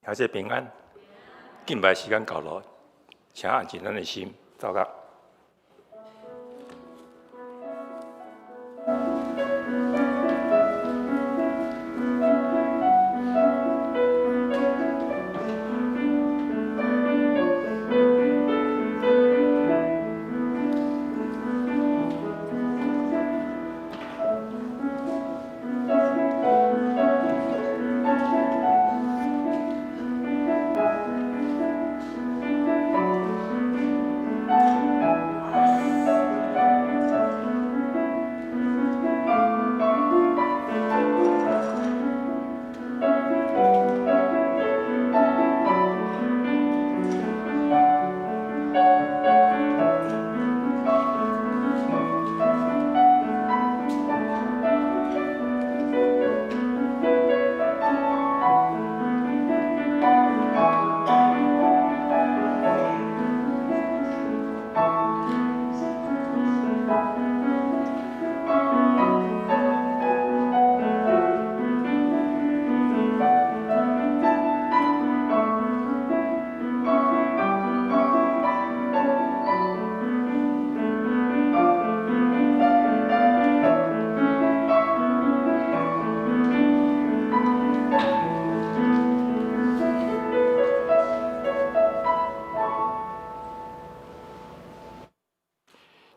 兄弟平安，敬拜時間到了，請安靜咱的心，禱告。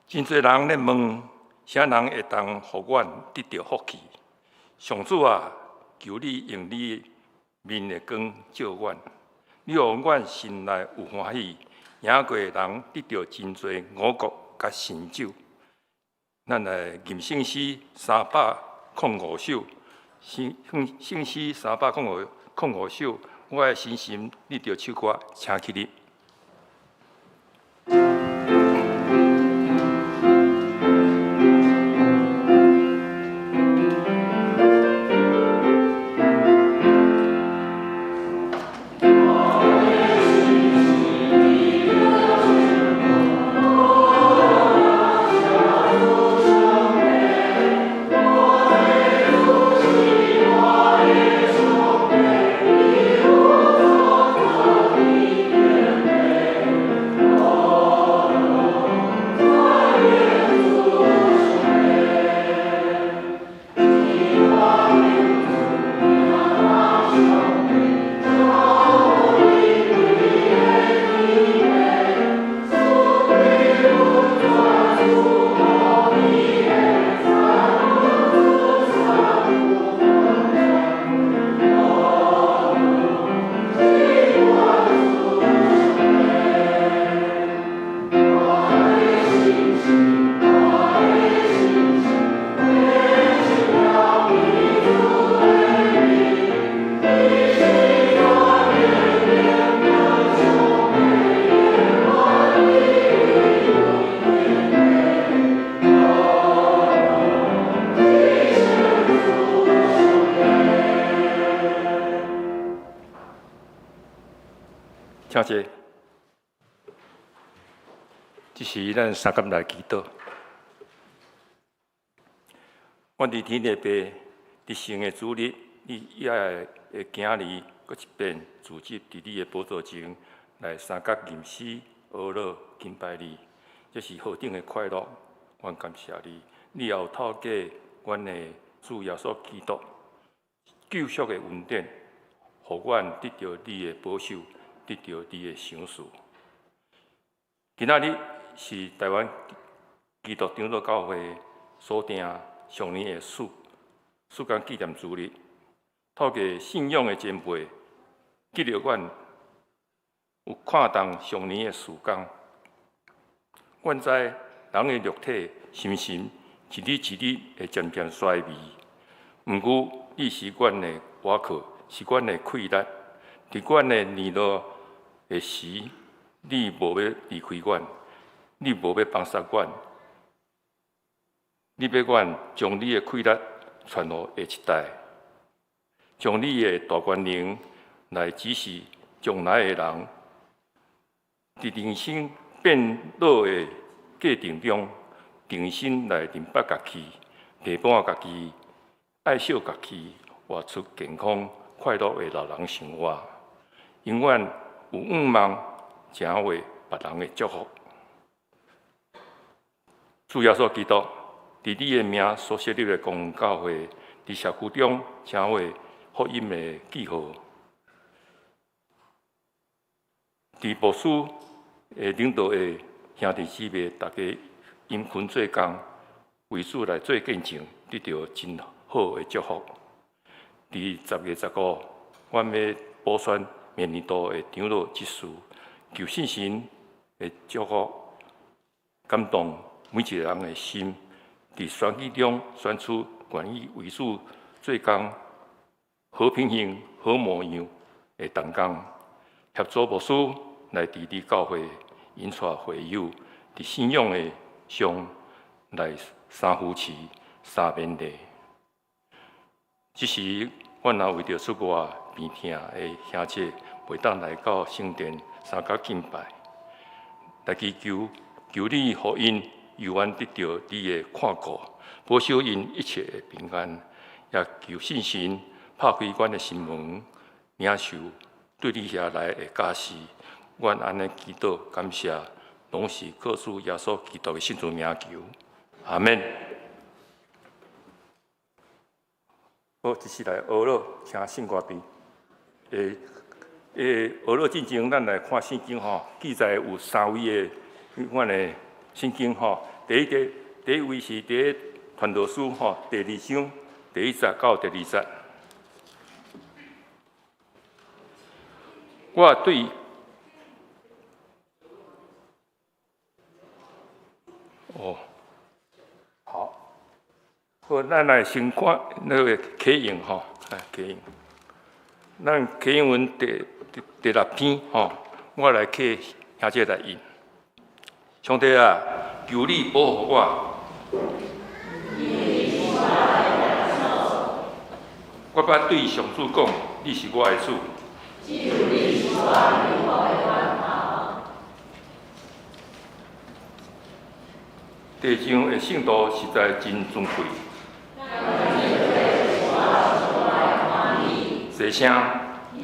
真濟人咧問，啥人會當予阮得著福氣？上主啊，求你用你面的光照阮，你予阮心內有歡喜，贏過人得著真濟五穀佮新酒。咱來吟聖詩305首，聖聖詩三百空五空五首，我的身心得著唱歌，請起立。請坐。這時，咱三甲來祈禱。阮佇天的父，佇聖的主日，你伊愛的囝兒，閣一遍聚集佇你的寶座前來三甲吟詩、呵咾、敬拜你，這是何等的快樂！阮感謝你，你也有透過阮的主耶穌基督救贖的恩典，予阮得著你的保守，得著你的賞賜。今仔日是台灣基督長老教會所定上年的四四工紀念主日，透過信仰的前輩，激勵阮有看重上年的事工。阮知人的肉體、心神一日一日會漸漸衰微，毋過你是阮的倚靠，是阮的氣力。佇阮的年老的時，你無欲離開阮，你無欲放殺阮，你欲阮將你的氣力傳予下一代，將你的大權能來指示將來的人，佇人生變老的過程中，重新來認捌家己，陪伴家己，愛惜家己，活出健康快樂的老人生活。永遠有向望成為別人的祝福。主耶穌基督，佇你的名所設立的公教會，佇社區中成為福音的記號。佇牧師的領導下，兄弟姊妹大家殷勤做工，為主來做見證，得著真好的祝福。佇10月15，阮欲補選明年度的長老執事，求聖神的祝福，感動每一個人的心，佇選舉中選出願意為主做工、好品行、好模樣的同工，協助牧師來治理教會，引帶會友佇信仰的上來相扶持、相勉勵。這時，阮若為著出外病疼的兄姐袂當來到聖殿參加敬拜，來祈求，求你予𪜶猶原得著你的看顧，保守𪜶一切的平安，也求聖神拍開阮的心門，領受對你遐來的教示。阮按呢祈禱感謝，攏是靠主耶穌基督的聖主名求，阿們。好，這次來學了聽聖歌篇。學了進前，咱來看聖經吼，記載有三位的阮的聖經吼。第一個，第一位是佇傳道書吼，第二章第一節到第二節。我對，哦，好，好，咱來先看那个啟應吼，來啟應。咱啟應文第六篇吼，我來啟兄姐來引。上帝啊，求你保護我。我捌對上主講，你是我的主。地上的聖徒實在真尊貴。細聲，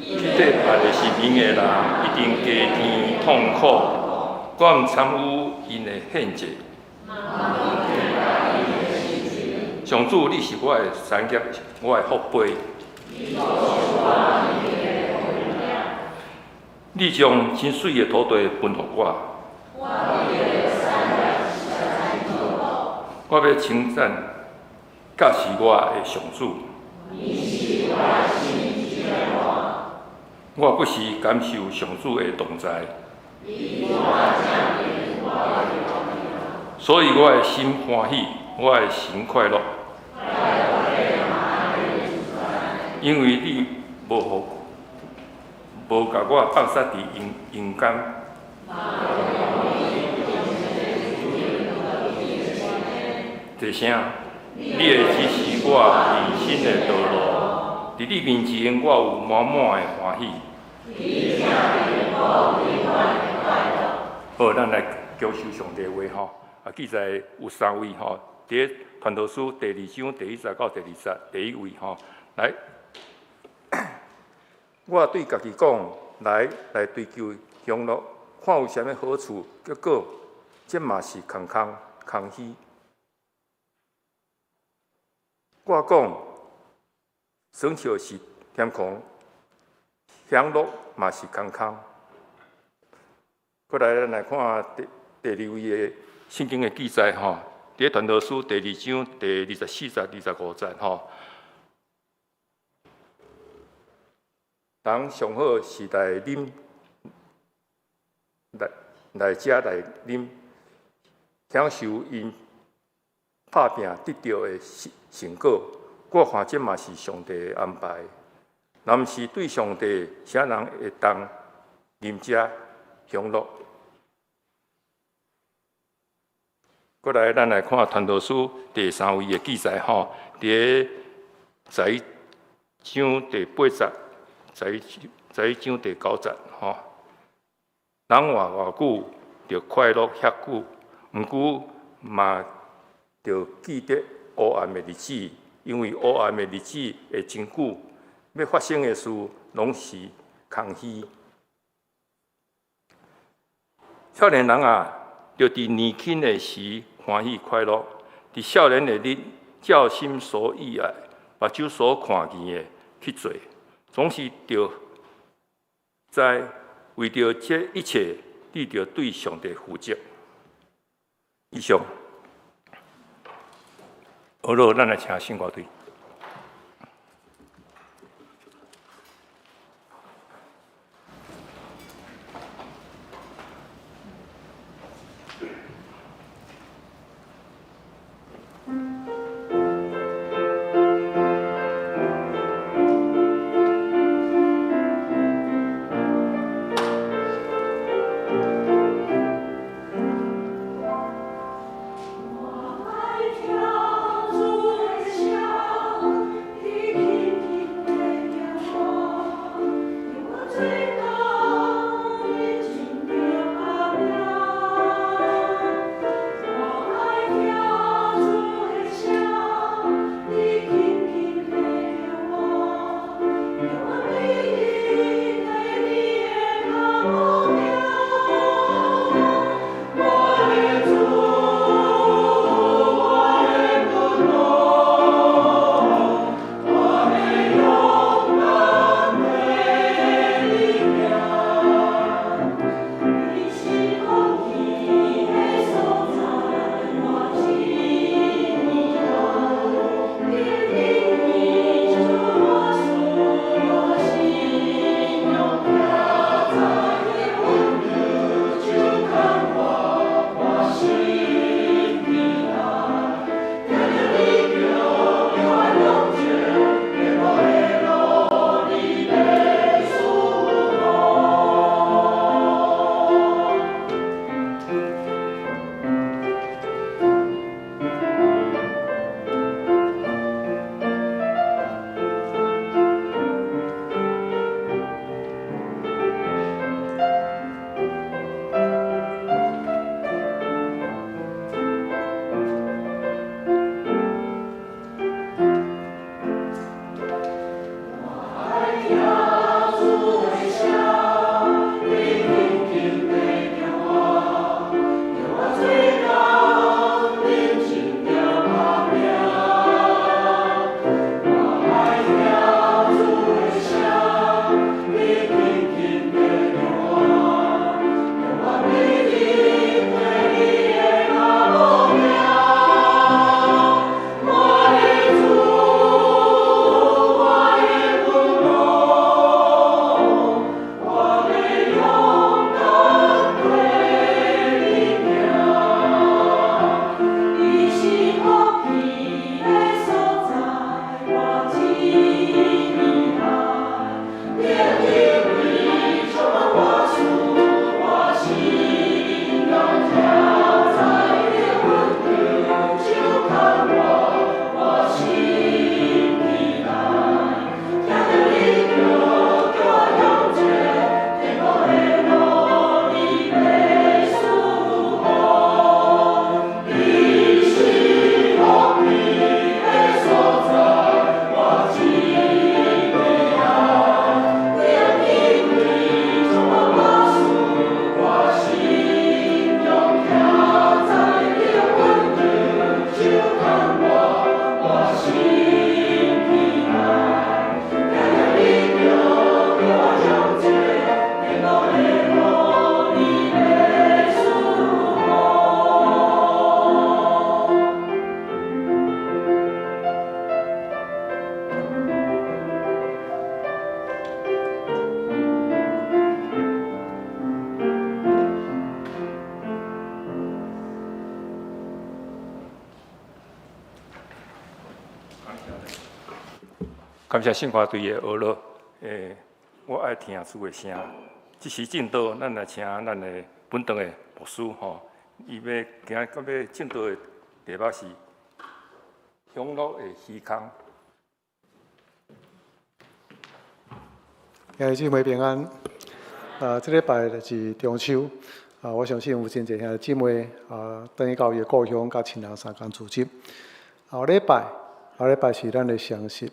去綴別个神明的人，一定加添痛苦。我毋參與𪜶的獻祭。上主，你是我的產業，我的福杯。你將真媠的土地分予我。我欲稱讚教示我的上主。我不時感受上主的同在，所以我的心歡喜，我的神快樂，因為你無予無共我放殺佇陰陰間。提醒，你會指示我人生的道路，佇你面前，我有滿滿的歡喜。好，咱來享受上帝話吼。啊，記載有三位吼，佇傳道書第二章第一節到第二節，第一位吼，來，我對家己講，來來追求享樂，看有啥物好處，結果這嘛是空空空虛。我講，耍笑是天空，享樂嘛是空空。過來，咱來看第二位的聖經的記載吼，佇傳道書第二章第24節、25節吼。人上好是來啉，來來食來啉，享受𪜶拍拚得著的成果。我看這嘛是上帝的安排。若毋是對上帝，啥人會當啉食享樂？過來，咱來看傳道書第三位的記載吼，佇十一章第八節，十一章第九節吼。人活偌久，著快樂遐久，毋過嘛著記得黑暗的日子，因為黑暗的日子會真久，欲發生的事攏是空虛。少年人啊，著佇年輕的時歡喜快樂，佇少年的日，照心所意愛，目睭所看見的去做，總是著知為著這一切，你著對上帝負責。以上，好囉，咱來請聖歌隊。感謝聖歌隊的學樂，我愛聽主的聲。這時證道，咱來請咱的本堂的牧師吼，伊欲今仔欲證道的題目是享樂的虛空。兄弟姊妹平安。啊，這禮拜就是中秋。啊，我相信有真濟兄弟姊妹啊，轉去到伊的故鄉，佮親人相共聚集。後禮拜是咱的雙十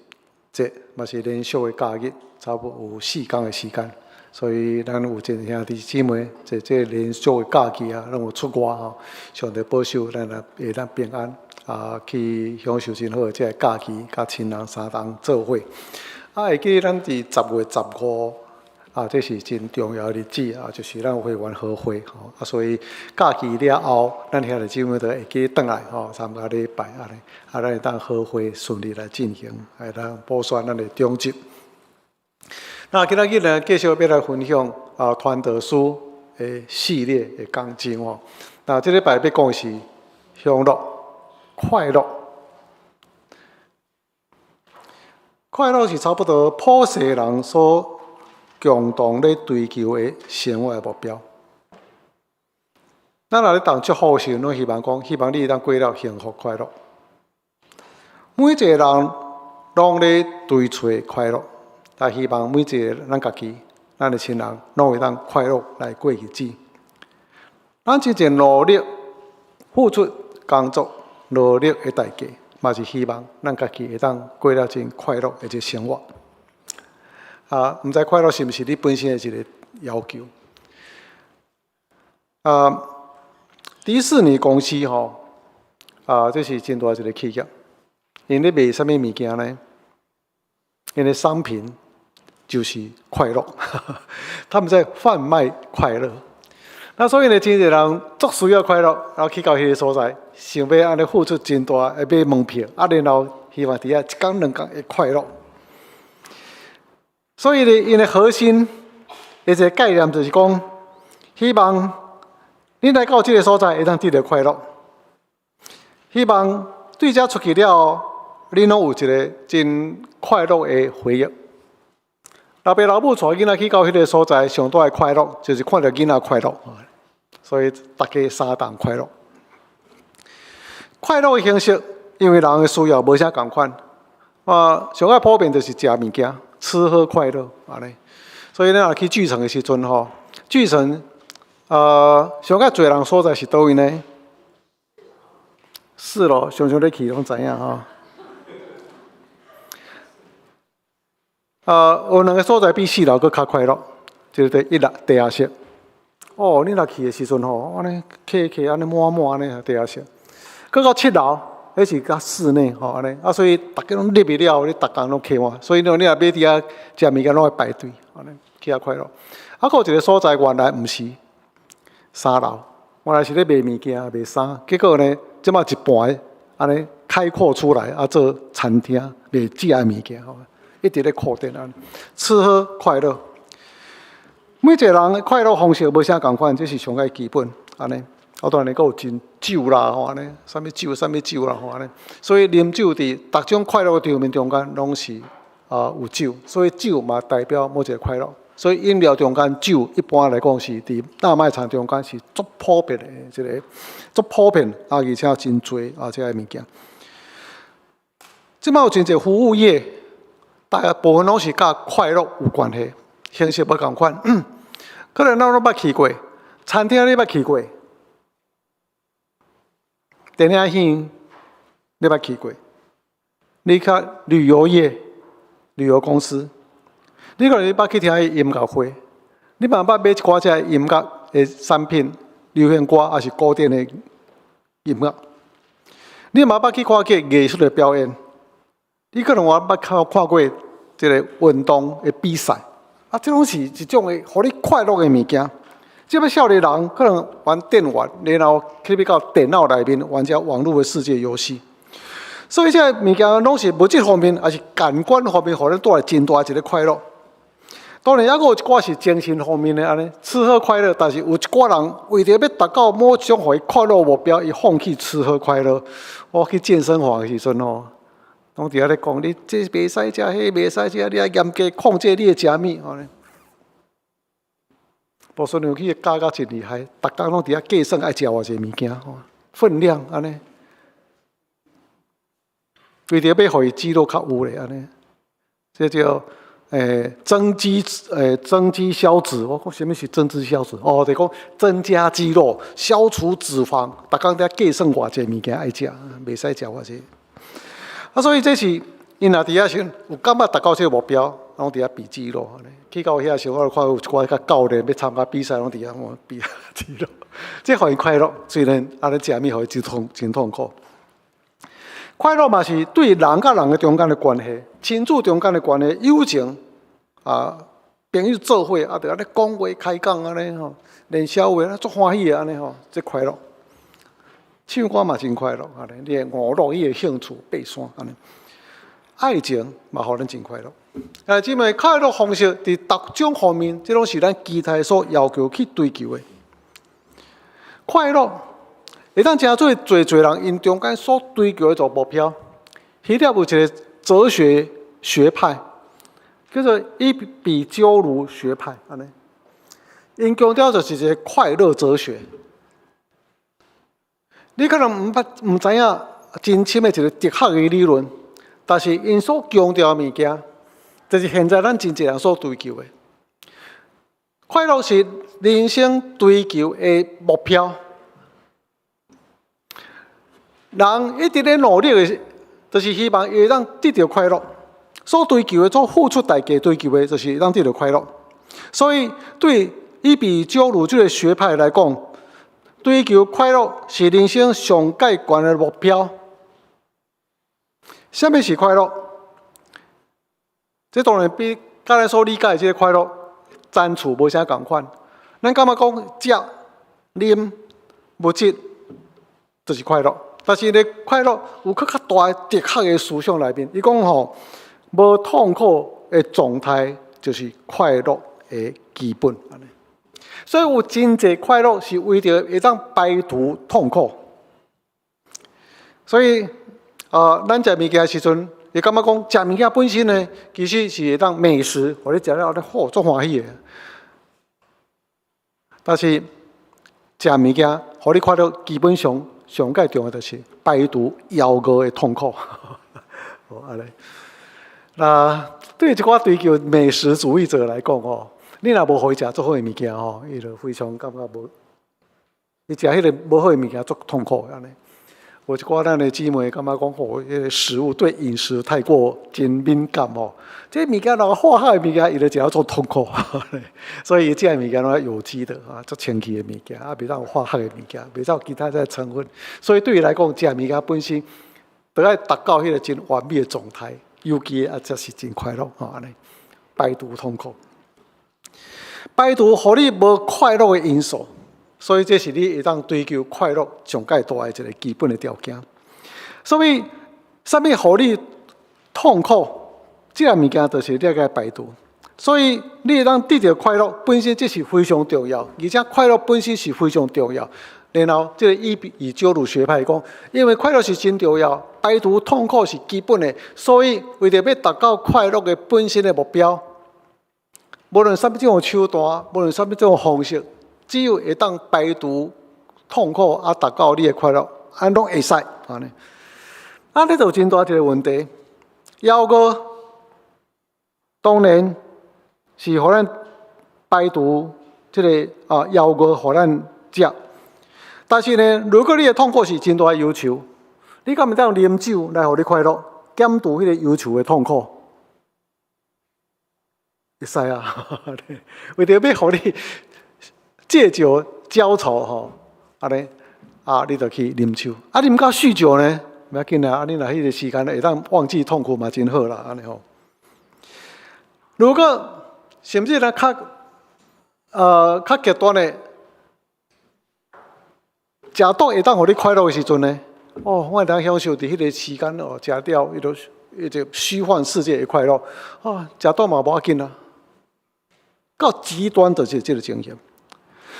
節，嘛是連續的假日，差不多有4工的時間。所以咱有真兄弟姊妹，在這連續的假期啊，攏有出外吼，上帝保守咱也會當平安啊，去享受真好的這个假期，佮親人三同做伙。啊，會記咱佇10月15啊，這是真重要的日子啊，就是咱會員合會吼啊，所以假期了後，咱兄弟姊妹就會記轉來吼，參加禮拜按呢，啊，咱會當合會順利來進行，會當補選咱的長執。那今仔日呢，繼續欲來分享啊，傳道書的系列的講章哦。那這禮拜欲講的是享樂、快樂。快樂是差不多普世人所共同咧追求的生活的目標。咱若咧當祝福的時陣，攏希望講，希望你會當過了幸福快樂。每一個人攏咧追揣快樂。但希望每一個咱家己、咱的親人，攏會當快樂來過日子。咱真正努力付出工作、努力的代價，嘛是希望咱家己會當過了真快樂的一個生活。啊，毋知快樂是毋是你本身的一個要求？啊，迪士尼公司吼，啊，這是真大一個企業，𪜶咧賣啥物物件呢？𪜶的商品就是快樂，他們在販賣快樂。那所以呢，真濟人足需要快樂，然後去到彼个所在，想欲按呢付出真大的買門票，啊，然後希望佇遐一工兩工會快樂。所以呢，𪜶的核心的一個概念就是講，希望你來到這个所在會當得著快樂。希望對遮出去了後，你攏有一個真快樂的回憶。老爸老母帶囡仔去到彼个所在，上大的快樂就是看著囡仔快樂，所以大家相同快樂。快樂的形式，因為人的需要無啥仝款，啊，上較普遍就是食物件，吃喝快樂按呢。所以咱若去巨城的時陣吼，巨城上較濟人所在是佗位呢？四樓，常常咧去攏知影吼。有兩个所在比四樓閣較快樂，一个佇一樓地下室。哦，你若去的時陣吼，按呢客客按呢滿滿按呢地下室。閣到七樓，彼是較室內吼按呢，啊，所以逐家攏入去了後，你逐工攏客滿，所以你若買佇遐食物件攏愛排隊，按呢去遐快樂。啊，閣有一个所在原來毋是三樓，原來是咧賣物件、賣衫，結果呢，這擺一半按呢開闊出來，啊，做餐廳賣食的物件吼。一直咧擴展按呢，吃喝快樂。每一個人的快樂方式無啥仝款，這是上較基本按呢。啊，當然閣有真酒啦吼按呢，啥物酒啥物酒啦吼按呢。所以啉酒佇逐種快樂的場面中間，攏是啊有酒，所以酒嘛代表某一個快樂。所以飲料中間酒一般來講是佇大賣場中間是足普遍的一個，足普遍啊，而且真濟啊這个物件。這擺有真濟服務業。大部分攏是佮快樂有關係，形式無仝款。可能咱攏捌去過餐廳，你捌去過？電影院你捌去過？你較旅遊業、旅遊公司，你可能捌去聽音樂會，你嘛捌買一寡這音樂的產品、流行歌，抑是古典的音樂？你嘛捌去看過藝術的表演？你可能嘛捌看看過這个運動的比賽，啊，這攏是一種會予你快樂的物件。這擺少年人可能玩電玩，然後去到電腦內面玩這網路的世界遊戲。所以這个物件攏是物質方面，抑是感官方面，予咱帶來真大一个快樂。當然，抑閣有一寡是精神方面的按呢，吃喝快樂。但是有一寡人為著欲達到某一種予伊快樂目標，伊放棄吃喝快樂。我去健身房的時陣吼，攏佇遐咧講，你這袂使食，彼袂使食，你愛嚴格控制你的食物。按呢。無孫娘去教甲真厲害，逐工攏佇遐計算愛食偌濟物件，吼，分量按呢。為著欲予伊肌肉較有咧按呢，這叫增肌消脂。我講啥物是增肌消脂？哦，就是講增加肌肉、消除脂肪。逐工佇遐計算偌濟物件愛食，袂使食偌濟。啊，所以這是𪜶若佇遐時陣有感覺達到這个目標，攏佇遐比肌肉。去到遐時，我就看有一寡較教練欲參加比賽，攏佇遐我比肌肉，這予𪜶快樂。雖然按呢食物予伊真痛真痛苦。快樂嘛是對人佮人的中間的關係，親子中間的關係，友情啊，朋友做伙啊，就按呢講話開講按呢吼，練痟話，足歡喜的按呢吼，這快樂。唱歌嘛真快樂，按呢，你的娛樂，你的興趣爬山按呢。愛情嘛，予咱真快樂。啊，姊妹，快樂方式佇逐種方面，這攏是咱期待所要求去追求的。快樂會當成做濟濟人𪜶中間所追求的一個目標。希臘有一個哲學學派，叫做伊比鳩魯學派，按呢。𪜶強調就是一個快樂哲學。你可能毋捌、毋知影真深的一個哲學的理論，但是𪜶所強調的物件，就是現在咱真濟人所追求的。快樂是人生追求的目標。人一直咧努力的，就是希望會當得著快樂。所追求的、所付出代價追求的，就是會當得著快樂。所以，對伊比鳩魯這個學派來講，追求快樂是人生上蓋懸的目標。啥物是快樂？這當然比佮咱所理解的這個快樂層次無啥仝款。咱感覺講食、啉、物質就是快樂，但是呢，快樂有閣較大的哲學的思想內面。伊講吼，無痛苦的狀態就是快樂的基本。所以有真濟快樂是為著會當排除痛苦。所以，咱食物件的時陣，會感覺講食物件本身呢，其實是會當美食，予你食了咧好足歡喜的。但是食物件，予你快樂，基本上上蓋重要就是排除枵餓的痛苦。好，按呢。那對一寡追求美食主義者來講吼，你若無予伊食足好的物件吼，伊就非常感覺無，伊食彼個無好的物件足痛苦按呢。有一寡咱的姊妹感覺講吼，彼個食物對飲食太過真敏感吼，這物件若化學的物件，伊就食了足痛苦。所以伊食的物件攏愛有機的啊，足清氣的物件，啊，袂當有化學的物件，袂當有其他這成分。所以對伊來講，食物件本身都愛達到彼個真完美的狀態，有機的啊，才是真快樂吼，按呢排除痛苦，排除予你無快樂的因素。所以這是你會當追求快樂上蓋大的一個基本的條件。所以，啥物予你痛苦，這個物件就是你愛排除。所以，你會當得著快樂，本身這是非常重要，而且快樂本身是非常重要。然後，這個伊比鳩魯學派講，因為快樂是真重要，排除痛苦是基本的，所以為著欲達到快樂的本身的目標，無論啥物種手段，無論啥物種方式，只要會當排除痛苦啊，達到你的快樂，按攏會使按呢。啊，這就有真大一個問題。枵餓當然是予咱排除這個啊枵餓，予咱食。但是呢，如果你的痛苦是真大的憂愁，你敢會當啉酒來予你快樂，減除彼個憂愁的痛苦？會使啊，為著欲予你借酒澆愁吼，按呢啊，你就去啉酒。啊，啉到酗酒呢，無要緊啊！啊，你若彼個時間會當忘記痛苦嘛，真好啦，按呢吼。如果甚至若較極端的，食毒會當予你快樂的時陣呢？哦，我會當享受佇彼個時間哦，食掉彼個彼個虛幻世界的快樂。哦，食毒嘛無要緊啊。到極端就是這個情形。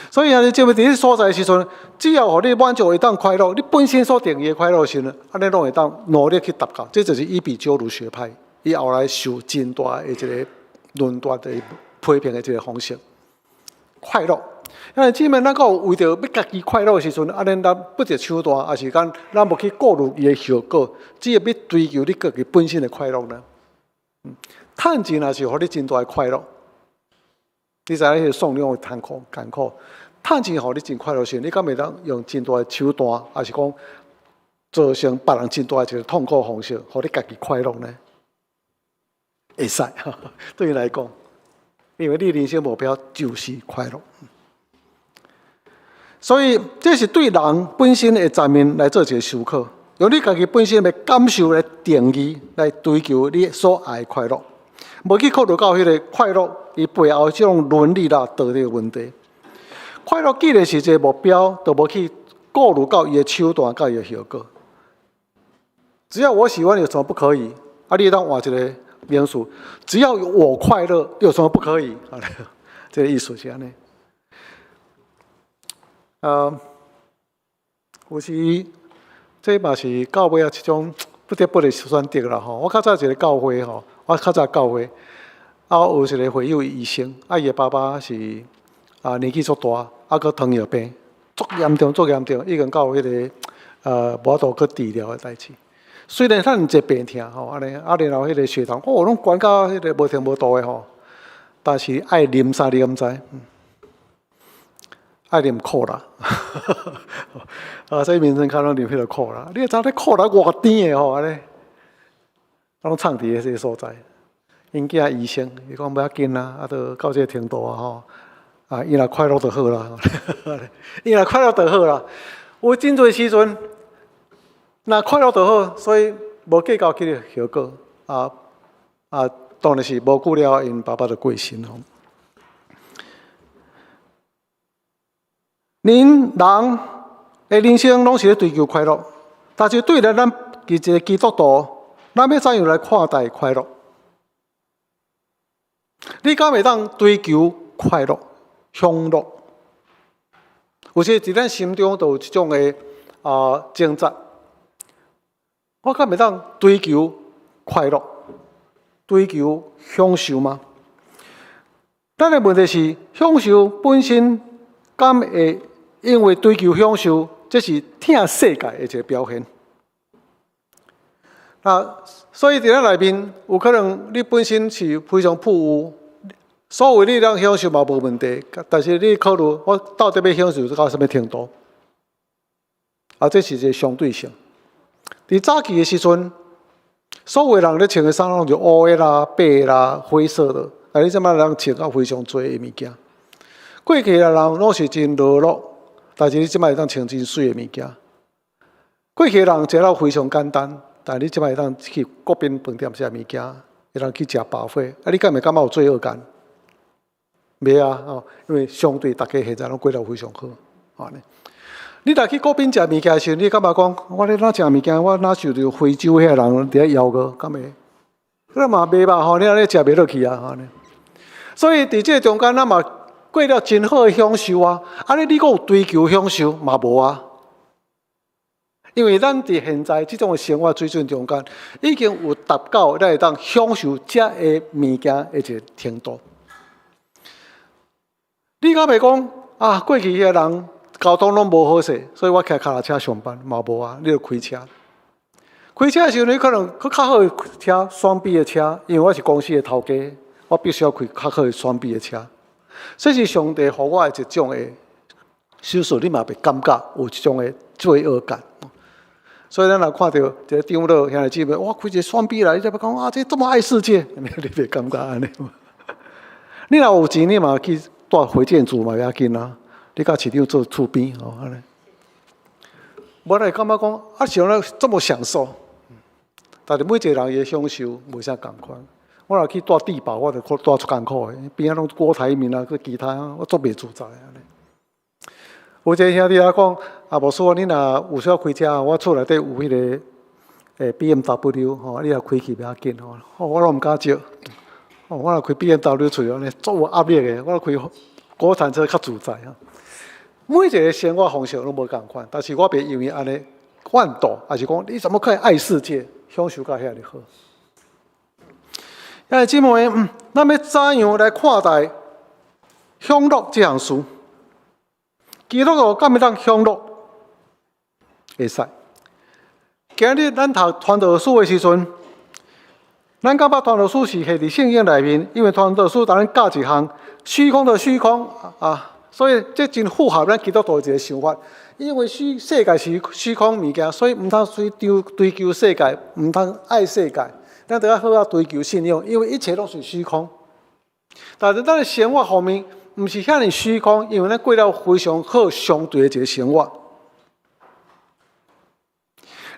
所以啊，你這佇彼所在的時陣，只要予你滿足會當快樂，你本身所定義的快樂時陣，按呢攏會當努力去達到。這就是伊比鳩魯學派，伊後來受真大的一個論斷的批評的這個方式。快樂，因為姊妹，咱閣有為著欲家己快樂的時陣，按呢咱不擇手段，抑是講咱無去顧慮伊的後果，只要欲追求你家己本身的快樂呢？趁錢也是予你真大的快樂。你知影彼個送兩的艱苦艱苦，趁錢予你真快樂時，你敢會當用真大的手段，抑是講造成別人真大的一個痛苦方式，予你家己快樂呢？會使，對伊來講，因為你人生目標就是快樂。所以這是對人本身的層面來做一個思考，用你家己本身的感受來定義、來追求你所愛的快樂，無去考慮到彼个快樂伊背後這種倫理啦、道德的問題。快樂既然是一個目標，就無去顧慮到伊的手段佮伊的後果。只要我喜歡，有什麼不可以？啊，你會當換一個名詞，只要我快樂，有什麼不可以？啊，這個意思是按呢。有時這嘛是到尾仔一種不得不的選擇啦吼。我較早一個教會吼，我較早教會啊，有一個會友醫生，啊，伊的爸爸是啊年紀足大，啊，閣糖尿病，足嚴重，足嚴重，已經到彼個無法度閣治療的代誌。雖然遐爾濟病痛吼，按呢，啊，然後彼個血糖哦，攏懸到彼個無停無度的吼，但是愛啉啥你敢知？愛啉可樂，啊，所以民生較攏啉彼個可樂。你會知影可樂偌甜的吼，按呢，攏藏佇彼個所在。𪜶囝醫生，伊講無要緊啦，啊，都到這個程度啊吼，啊，伊若快樂就好啦，伊若快樂就好啦。有真濟時陣，若快樂就好，所以無計較彼個後果。啊啊，當然是無久了，𪜶爸爸就過身吼。恁人的人生攏是咧追求快樂，但是對咱一個基督徒，咱欲怎樣來看待快樂？你敢會當追求快樂、享樂？有時佇咱心中都有這種的啊掙扎。我敢會當追求快樂、追求享受嗎？咱的問題是，享受本身敢會因為追求享受，這是疼世界的一個表現。啊，所以佇咱內面，有可能你本身是非常富有，所謂你通享受嘛無問題，但是你考慮我到底欲享受到啥物程度？啊，這是一個相對性。佇早期的時陣，所有人咧穿的衫攏是烏的啦、白的啦、灰色的，但你這擺人穿甲非常濟的物件。過去的人攏是真勞碌，但是你這擺會當穿真媠的物件。過去的人食了非常簡單，但你這擺會當去國賓飯店食物件，會當去食 buffet，啊，你敢會感覺有罪惡感？袂啊，哦，因為相對大家現在攏過得非常好，按呢。你若去國賓食物件的時陣，你感覺講，我咧哪食物件，我哪受著非洲遐人佇遐吆喝，敢會？你嘛袂吧吼，你按呢食袂落去啊，按呢。所以佇這個中間，咱嘛過了真好的享受啊！按呢，你閣有追求享受嘛無啊？因為咱佇現在這種的生活水準中間，已經有達到咱會當享受這个物件的一個程度。你敢袂講啊？過去彼個人交通攏無好勢，所以我騎跤踏車上班嘛無啊。你著開車，開車的時陣，你可能閣較好的車，雙 B 的車，因為我是公司的頭家，我必須要開較好的雙 B 的車。這是上帝予我的一種的賞賜，你嘛袂感覺有這種的罪惡感。所以咱若看著一個長老兄弟姊妹，哇，開一個雙 B 來，你才欲講啊，這這麼愛世界，你袂感覺按呢？你若有錢，你嘛去蹛火箭厝嘛袂要緊啊。你佮市長做厝邊吼，按呢。無會感覺講啊，像咧這麼享受，但是每一個人伊的享受無啥仝款。我若去蹛帝寶，我就蹛足艱苦的，邊仔攏郭台銘啊，閣其他，我足袂自在按呢。有一個兄弟仔講，啊，牧師，你若有需要開車，我厝內底有彼個BMW 吼，你若開去袂要緊吼。我攏毋敢借。我若開 BMW 出去，按呢足有壓力的。我若開國產車較自在啊。每一個生活方式攏無仝款，但是我袂因為按呢怨妒，抑是講你怎麼可以愛世界，享受甲遐爾好。兄弟姊妹，咱欲怎樣來看待享樂這項事？基督徒敢會當享樂？會使。今日咱讀傳道書的時陣，咱感覺傳道書是寫佇聖經內面，因為傳道書共咱教一項虛空的虛空啊，所以這真符合咱基督徒的一個想法。因為虛世界是虛空物件，所以毋通追求追求世界，毋通愛世界。咱著愛好好追求信仰，因為一切攏是虛空。但是咱的生活方面，毋是遐爾虛空，因為咱過了非常好相對的一个生活。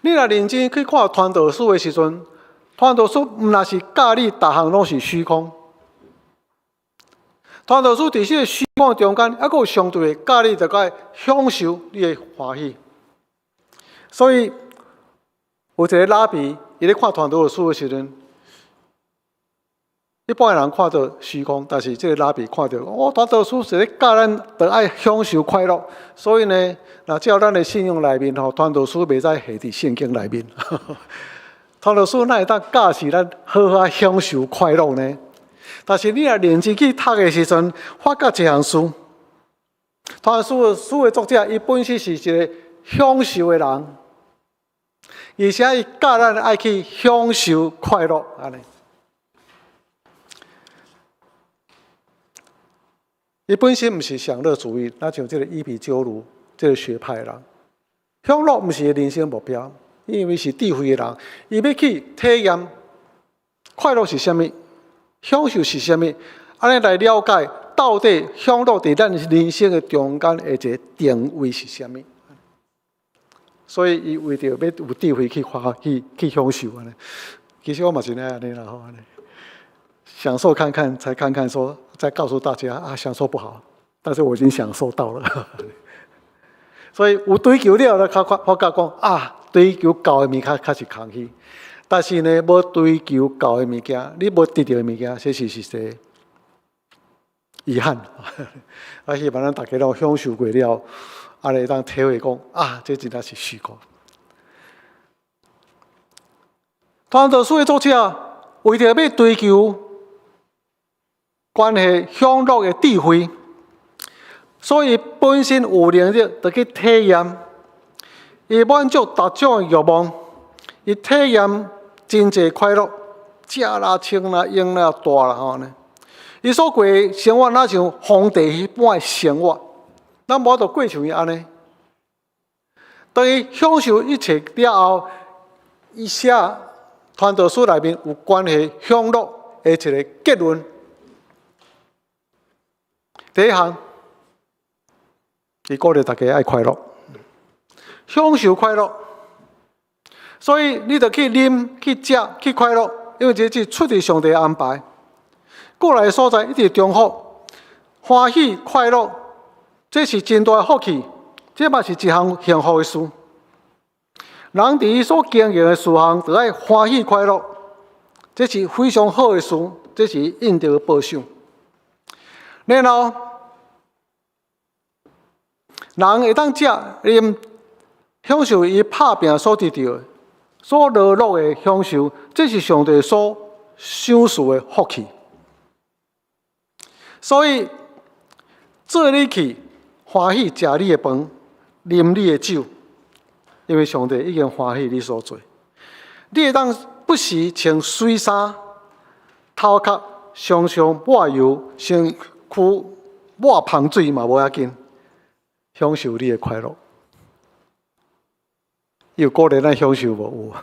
你若認真去看傳道書的時陣，傳道書毋但是教你逐項攏是虛空。傳道書佇這个虛空中間，猶閣有相對的教你，著愛享受你的歡喜。所以有一个拉比，伊咧看傳道書的時陣，一般的人看著虛空，但是這个拉比看著，哦，傳道書是咧教咱著愛享受快樂。所以呢，若照咱的信仰內面吼，傳道書袂使下佇聖經內面。傳道書哪會當教示咱好好享受快樂呢？但是你若認真去讀的時陣，發覺這項事，傳道書的作者，伊本身是一个享受的人，而且伊教咱愛去享受快樂，按呢。伊本身毋是享樂主義，若像這个伊比鳩魯這个學派的人，享樂毋是伊人生目標，因為是智慧的人，伊欲去體驗快樂是啥物，享受是啥物，按呢來了解到底享樂佇咱人生的中間的一个定位是啥物。所以伊為著欲有智慧去發去去享受按呢。其實我嘛是按呢啦吼，按呢享受看看，才看看說，再告訴大家啊，享受不好，但是我已經享受到了。所以有追求了，較發發覺講啊，追求夠的物件較是空虛。但是呢，無追求夠的物件，你無得著的物件，這是實際遺憾。啊，希望咱大家攏享受過了，啊，會當體會講啊，這真正是虛空。傳道書的作者為著欲追求關係享樂的智慧，所以本身有能力就去體驗，伊滿足逐種的慾望，伊體驗真濟快樂，食啦、穿啦、用啦、大啦吼呢。伊所過的生活，若像皇帝彼般的生活，咱無法度過像伊按呢。當伊享受一切了後，伊寫傳道書內面有關係享樂的一个結論。第一項，伊鼓勵大家愛快樂，享受快樂。所以你著去啉、去食、去快樂，因為這是出自上帝安排。過來的所在一直重複，歡喜快樂，這是真大的福氣，這嘛是一項幸福的事。人佇伊所經營的事項，著愛歡喜快樂，這是非常好的事，這是應得的報賞。然後，人會當食、啉，享受伊拍拚所得著的、所勞碌的享受，這是上帝所賞賜的福氣。所以，做你去歡喜食你的飯，啉你的酒，因為上帝已經歡喜你所做。你會當不時穿媠衫，頭殼常常抹油，身軀抹芳水嘛無要緊，享受你的快樂。有鼓勵咱享受無？有。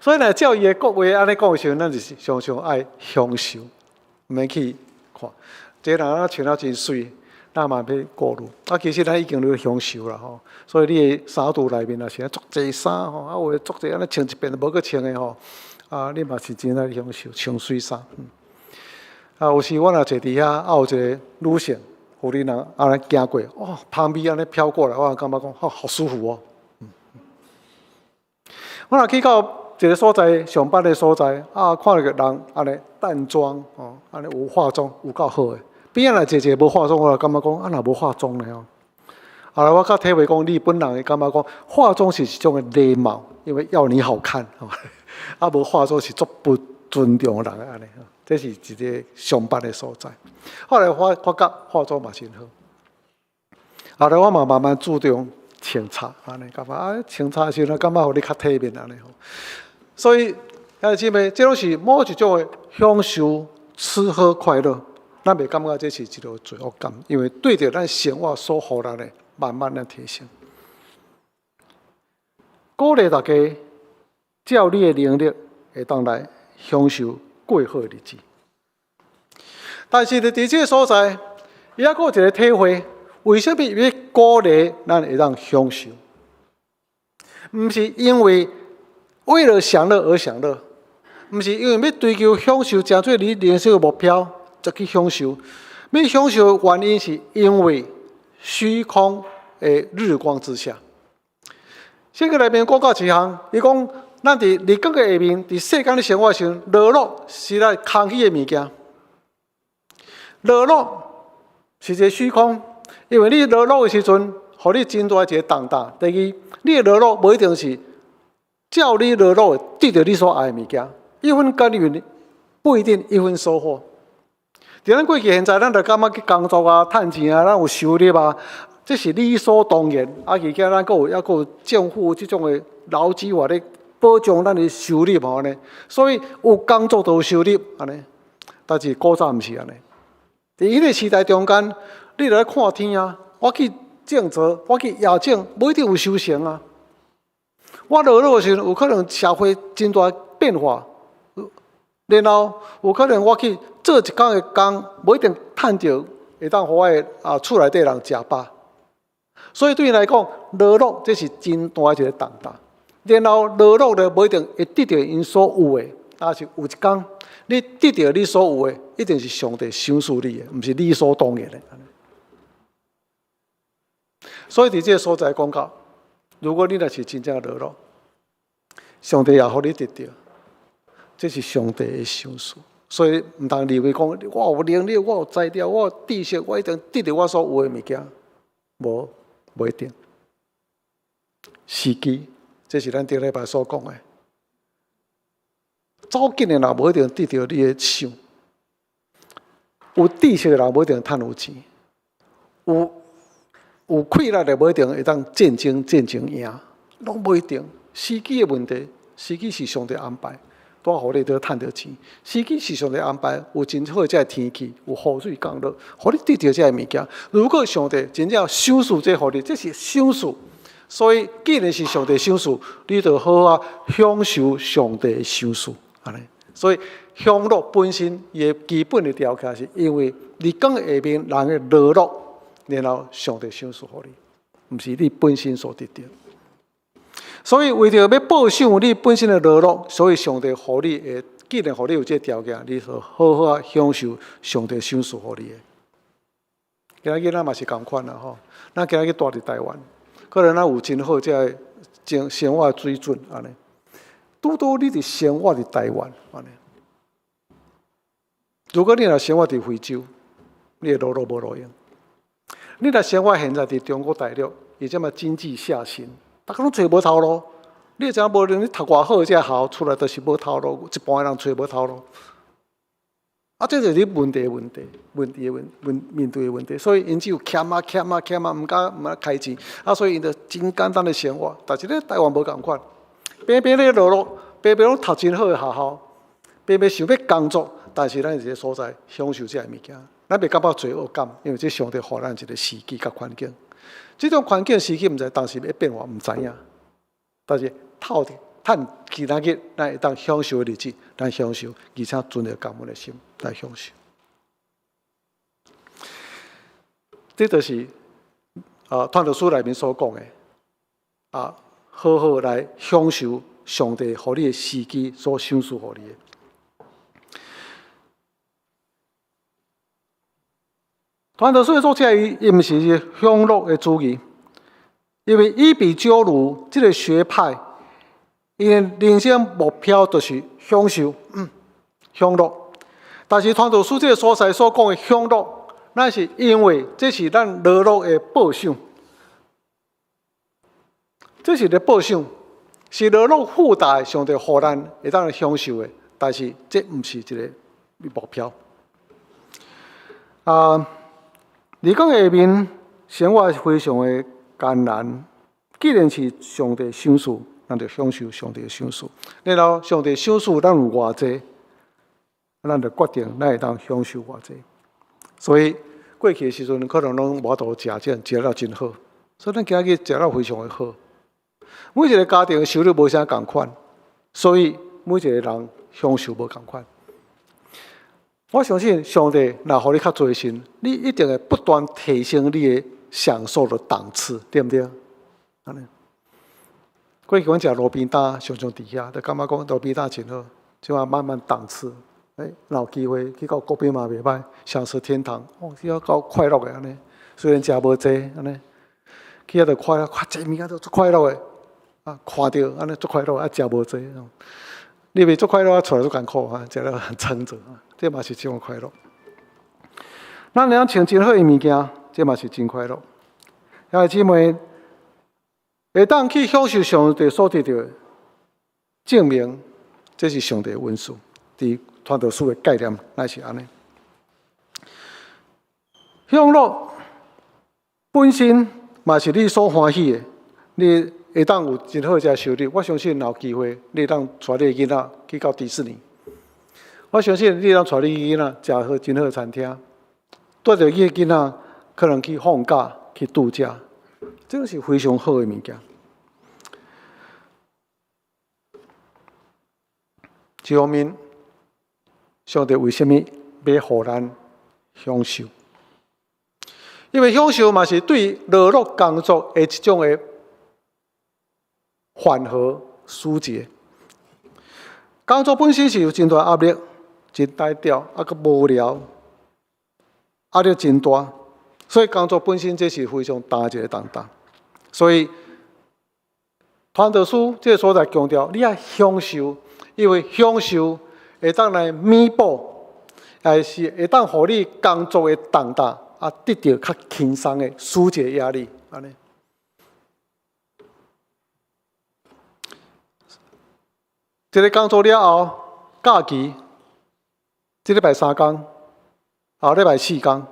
所以呢，照伊的國話按呢講的時陣，咱就是常常愛享受，毋免去看。這个人啊穿了真媠，咱嘛欲顧慮。啊，其實咱已經咧享受啦吼。所以你的衫櫥內面若是足濟衫吼，啊有的足濟按呢穿一遍就無閣穿的吼，啊，你嘛是真愛享受穿媠衫。啊，有時我若坐佇遐，啊有一个女性，婦人按呢行過，哦，香味按呢飄過來，我感覺講，哦，好舒服哦。我若去到一个所在上班的所在，啊，看著个人按呢淡妝，哦，按呢有化妝，有夠好的。邊仔若坐一个無化妝，我就感覺講，啊，若無化妝呢吼。後來我較體會講，日本人會感覺講，化妝是一種的禮貌，因為要你好看，啊，無化妝是足不尊重人按呢。這是一个上班的所在。後來我發覺化妝嘛真好。後來我嘛慢慢注重穿插，按呢感覺啊，穿插時陣感覺予你較體面按呢吼。所以，兄弟姊妹，這攏是某一種的享受吃喝快樂。咱袂感覺這是一個罪惡感，因為對著咱生活所予咱的，慢慢的提升。鼓勵大家，照你的能力會當來享受過好的日子。但是佇這个所在，伊猶閣有一个體會，為啥物伊欲鼓勵咱會當享受？毋是因為為了享樂而享樂，毋是因為欲追求享受，成做你人生的目標，才去享受。欲享受的原因是因為虛空的日光之下。聖經內面講到一項，伊講咱佇日光的下面，佇世間咧生活的時陣，勞碌是咱空虛的物件。勞碌是一个虛空，因為你勞碌的時陣，予你真大一个重擔。第二，你的勞碌無一定是照你勞碌會得著你所愛的物件，一分耕耘不一定一分收穫。佇咱過去現在，咱就感覺去工作啊、趁錢啊，咱有收入啊，這是理所當然。啊，而且咱閣有猶閣有政府這種的勞基法咧保障咱的收入吼按呢。所以有工作就有收入按呢。但是古早毋是按呢。佇彼个時代中間，你來看天啊，我去種稻，我去野種，無一定有收成啊。我勞碌的時陣，有可能社會真大變化，然後有可能我去做一工的工，無一定趁著會當予我的厝內底人食飽。所以對𪜶來講，勞碌這是真大一个重擔。然後勞碌咧，無一定會得著𪜶所有的，但是有一工，你得著你所有的，一定是上帝賞賜你的，毋是理所當然的。所以佇這个所在講到，如果你若是真正勞碌，上帝也予你得著，這是上帝的賞賜。所以毋通認為講，我有能力，我有才調，我有知識，我一定得著我所有的物件。無，無一定。時機，這是咱頂禮拜所講的。走緊的人無一定得著你的想，有知識的人無一定趁有錢，有氣力的無一定會當戰爭贏，攏無一定。時機的問題，時機是上帝安排，拄好予你得趁著錢。時機是上帝安排，有真好的這个天氣，有雨水降落，予你得著這个物件。如果上帝真正賞賜這予你，這是賞賜。所以，既然是上帝賞賜，你就好好享受上帝的賞賜。按呢，所以享樂本身伊的基本的條件，是因為日光下面人的勞碌，然後上帝賞賜予你，毋是你本身所得著。所以為著欲報賞你本身的勞碌，所以上帝予你的，既然予你有這个條件，你就好好啊享受上帝賞賜予你的。今仔日咱嘛是仝款啦吼，咱今仔日蹛佇台灣，可能咱有真好這个生活水準按呢。拄拄你佇生活佇台灣按呢。如果你若生活佇非洲，你的勞碌無路用。你若生活現在佇中國大陸，伊這麼經濟下行，逐家攏揣無頭路。你會知影無論你讀偌好這个學校出來，都是無頭路，一半的人揣無頭路。啊，這就是你問題的問題，問題的問問面對的問題。所以𪜶只有俭啊俭啊俭啊，毋敢開錢。啊，所以𪜶就真簡單的生活。但是咧台灣無仝款，平平咧勞碌，平平攏讀真好的學校，平平想欲工作，但是咱佇這个所在享受這个物件，咱袂感覺罪惡感，因為這上帝予咱一个時機佮環境。這種環境時機毋知當時欲變化，毋知影。但是透趁今仔日，咱會當享受的日子，咱享受，而且存著感恩的心來享受。這就是傳道書內面所講的啊，好好來享受上帝予你的時機所賞賜予你的。傳道書的作者伊毋是享樂的主義，因為伊比鳩魯這个學派，伊的人生目標就是享受、享樂。但是傳道書這个所在所講的享樂，咱是因為這是咱勞碌的報賞，這是個報賞，是勞碌付大上帝予咱會當享受的，但是這毋是一个目標。啊，你講下面生活非常的艱難，既然是上帝賞賜，咱就享受上帝的賞賜。然後上帝賞賜咱有偌濟，咱就決定咱會當享受偌濟。所以過去的時陣可能攏無法度食這，食了真好，所以咱今日食了非常的好。每一个家庭的收入無啥仝款，所以每一個人享受無仝款。我相信上帝若予你較濟時，你一定會不斷提升你的享受的檔次，對毋對？按呢。過去阮食路邊攤，常常佇遐，就感覺講路邊攤真好，這馬慢慢檔次。欸，若有機會去到國賓嘛袂䆀，享食天堂，哦，這夠快樂的按呢。雖然食無濟按呢，去遐就看看這物件都足快樂的，啊，看著按呢足快樂，啊，食無濟。你袂足快樂，啊，出來足艱苦啊，食了很撐著，這嘛是一種快樂。咱會當穿真好的物件，這嘛是真快樂。兄弟姊妹，會當去享受上帝所得著的，證明這是上帝的恩賜。佇傳道書的概念乃是按呢。享樂本身嘛是你所歡喜的，你會當有真好的收入。我相信若有機會，你會當帶你的囡仔去到迪士尼。我相信你會當帶你囡仔食好真好的餐廳，帶著你的囡仔可能去放假、去度假，這個是非常好的物件。一方面，上帝為啥物欲予咱享受？因為享受嘛是對勞碌工作的一種的緩和疏解。工作本身是有真大壓力，真單調，啊，閣無聊，壓力真大，所以工作本身這是非常大一個重擔。所以，傳道書這個所在強調，你愛享受，因為享受會當來彌補，還是會當予你工作的重擔啊，得著較輕鬆的紓解壓力，按呢。一个工作了後，假期，這禮拜三工，後禮拜四工，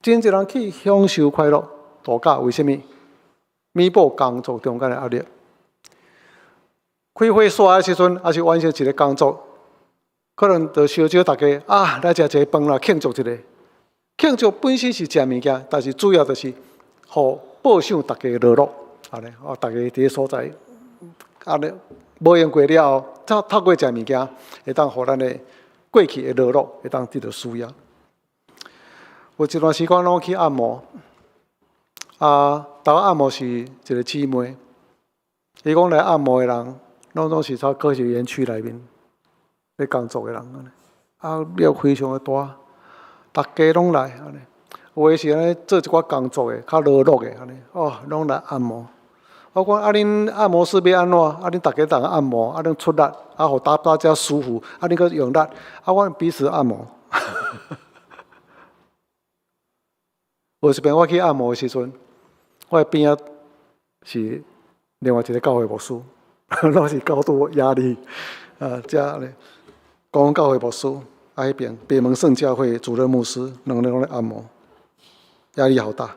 真濟人去享受快樂度假，為啥物？彌補工作中間的壓力。開會煞的時陣，抑是完成一个工作，可能就相招大家啊，來食一个飯啦，慶祝一下。慶祝本身是食物件，但是主要就是予報賞大家勞碌，按呢，哦，大家佇个所在，按呢，無閒過了後，透過食物件，會當予咱的過去的勞碌會當得著舒壓。有一段時間攏去按摩，啊，逐按摩是一个姊妹，伊講來按摩的人，攏總是從科學園區內面咧工作的人，按呢，啊，量非常的大，逐家攏來按呢。有的是按呢做一寡工作的，較勞碌的按呢，哦，攏來按摩。我講啊，恁按摩師欲按怎？啊，恁逐家逐按摩，啊，恁出力，啊，予大家舒服，啊，恁閣用力，啊，阮彼此按摩。有一擺我去按摩的時陣，我的邊仔是另外一個教會牧師，攏是高度壓力啊，遮咧講教會牧師，啊，彼邊北門聖教會主任牧師，兩个攏咧按摩，壓力好大。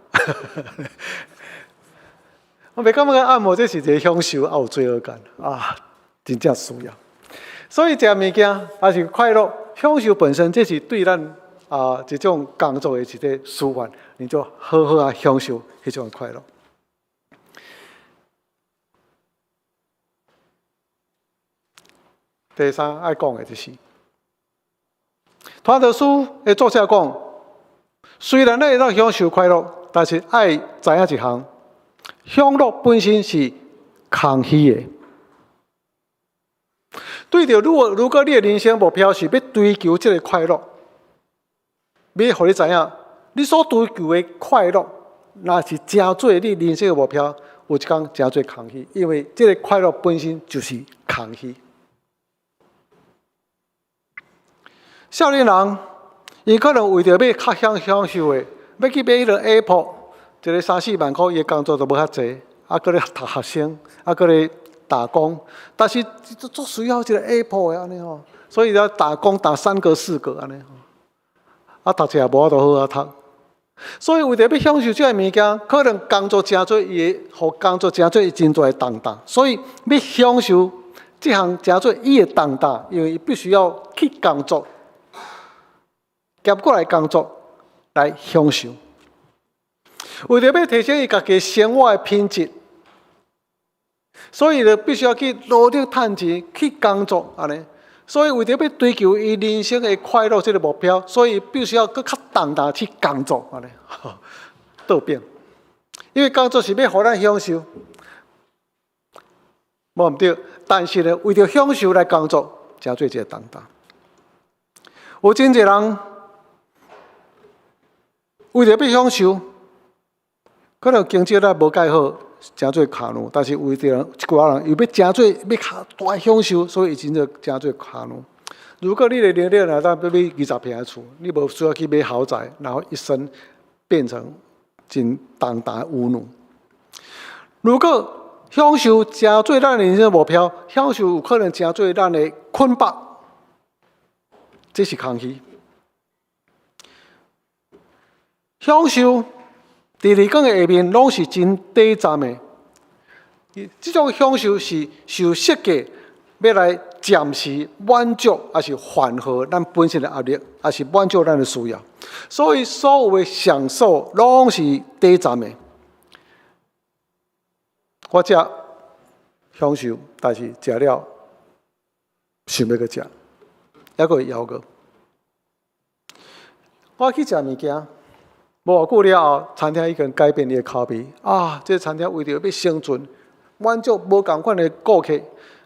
我袂感覺按摩這是一个享受，也有罪惡感啊，真正需要。所以食物件抑是快樂，享受本身，這是對咱啊這種工作的一個舒緩，你就好好啊享受彼種快樂。第三愛講的就是，傳道書的作者講，雖然咱會當享受快樂，但是愛知影一項，享樂本身是空虛的。對著，如果你的人生目標是欲追求這个快樂，欲予你知影，你所追求的快樂，若是成做你人生的目標，有一天成做空虛，因為這个快樂本身就是空虛。少年人，伊可能為著欲較享受的，欲去買彼个 Apple，一个三四萬箍，伊的工作都無遐濟，啊，閣咧讀學生，啊，閣咧打工，但是足需要一个 Apple 的按呢吼，所以要打工打三個四個按呢吼，啊，讀冊也無法度好好讀，所以為著欲享受這个物件，可能工作誠濟，伊會予工作誠濟真大的重擔，所以欲享受這項誠濟伊的重擔，因為伊必須要去工作。兼過來工作來享受，為著欲提升伊家己生活的品質，所以就必須要去努力趁錢去工作按呢。所以為著欲追求伊人生的快樂這个目標，所以必須要閣較重擔去工作按呢。倒變，因為工作是欲予咱享受，無毋對。但是呢，為著享受來工作，成做一个重擔。有真濟人為著欲享受，可能經濟咧無蓋好，成做跤奴，但是為著一寡人又欲成做欲較大享受，所以伊真做成做跤奴。如果你的能力若當欲買20坪的厝，你無需要去買豪宅，然後一生變成真重擔的巫奴。如果享受成做咱人生目標，享受有可能成做咱的捆綁，這是空虛。享受佇二講的下面，攏是真短暫的。這種享受是受設計欲來暫時滿足，抑是緩和咱本身的壓力，抑是滿足咱的需要。所以，所有的享受攏是短暫的。我食享受，但是食了想欲閣食，猶閣會枵餓。我去食物件，無偌久了後，餐廳已經改變伊的口味。啊，這个餐廳為著欲生存，滿足無仝款的顧客，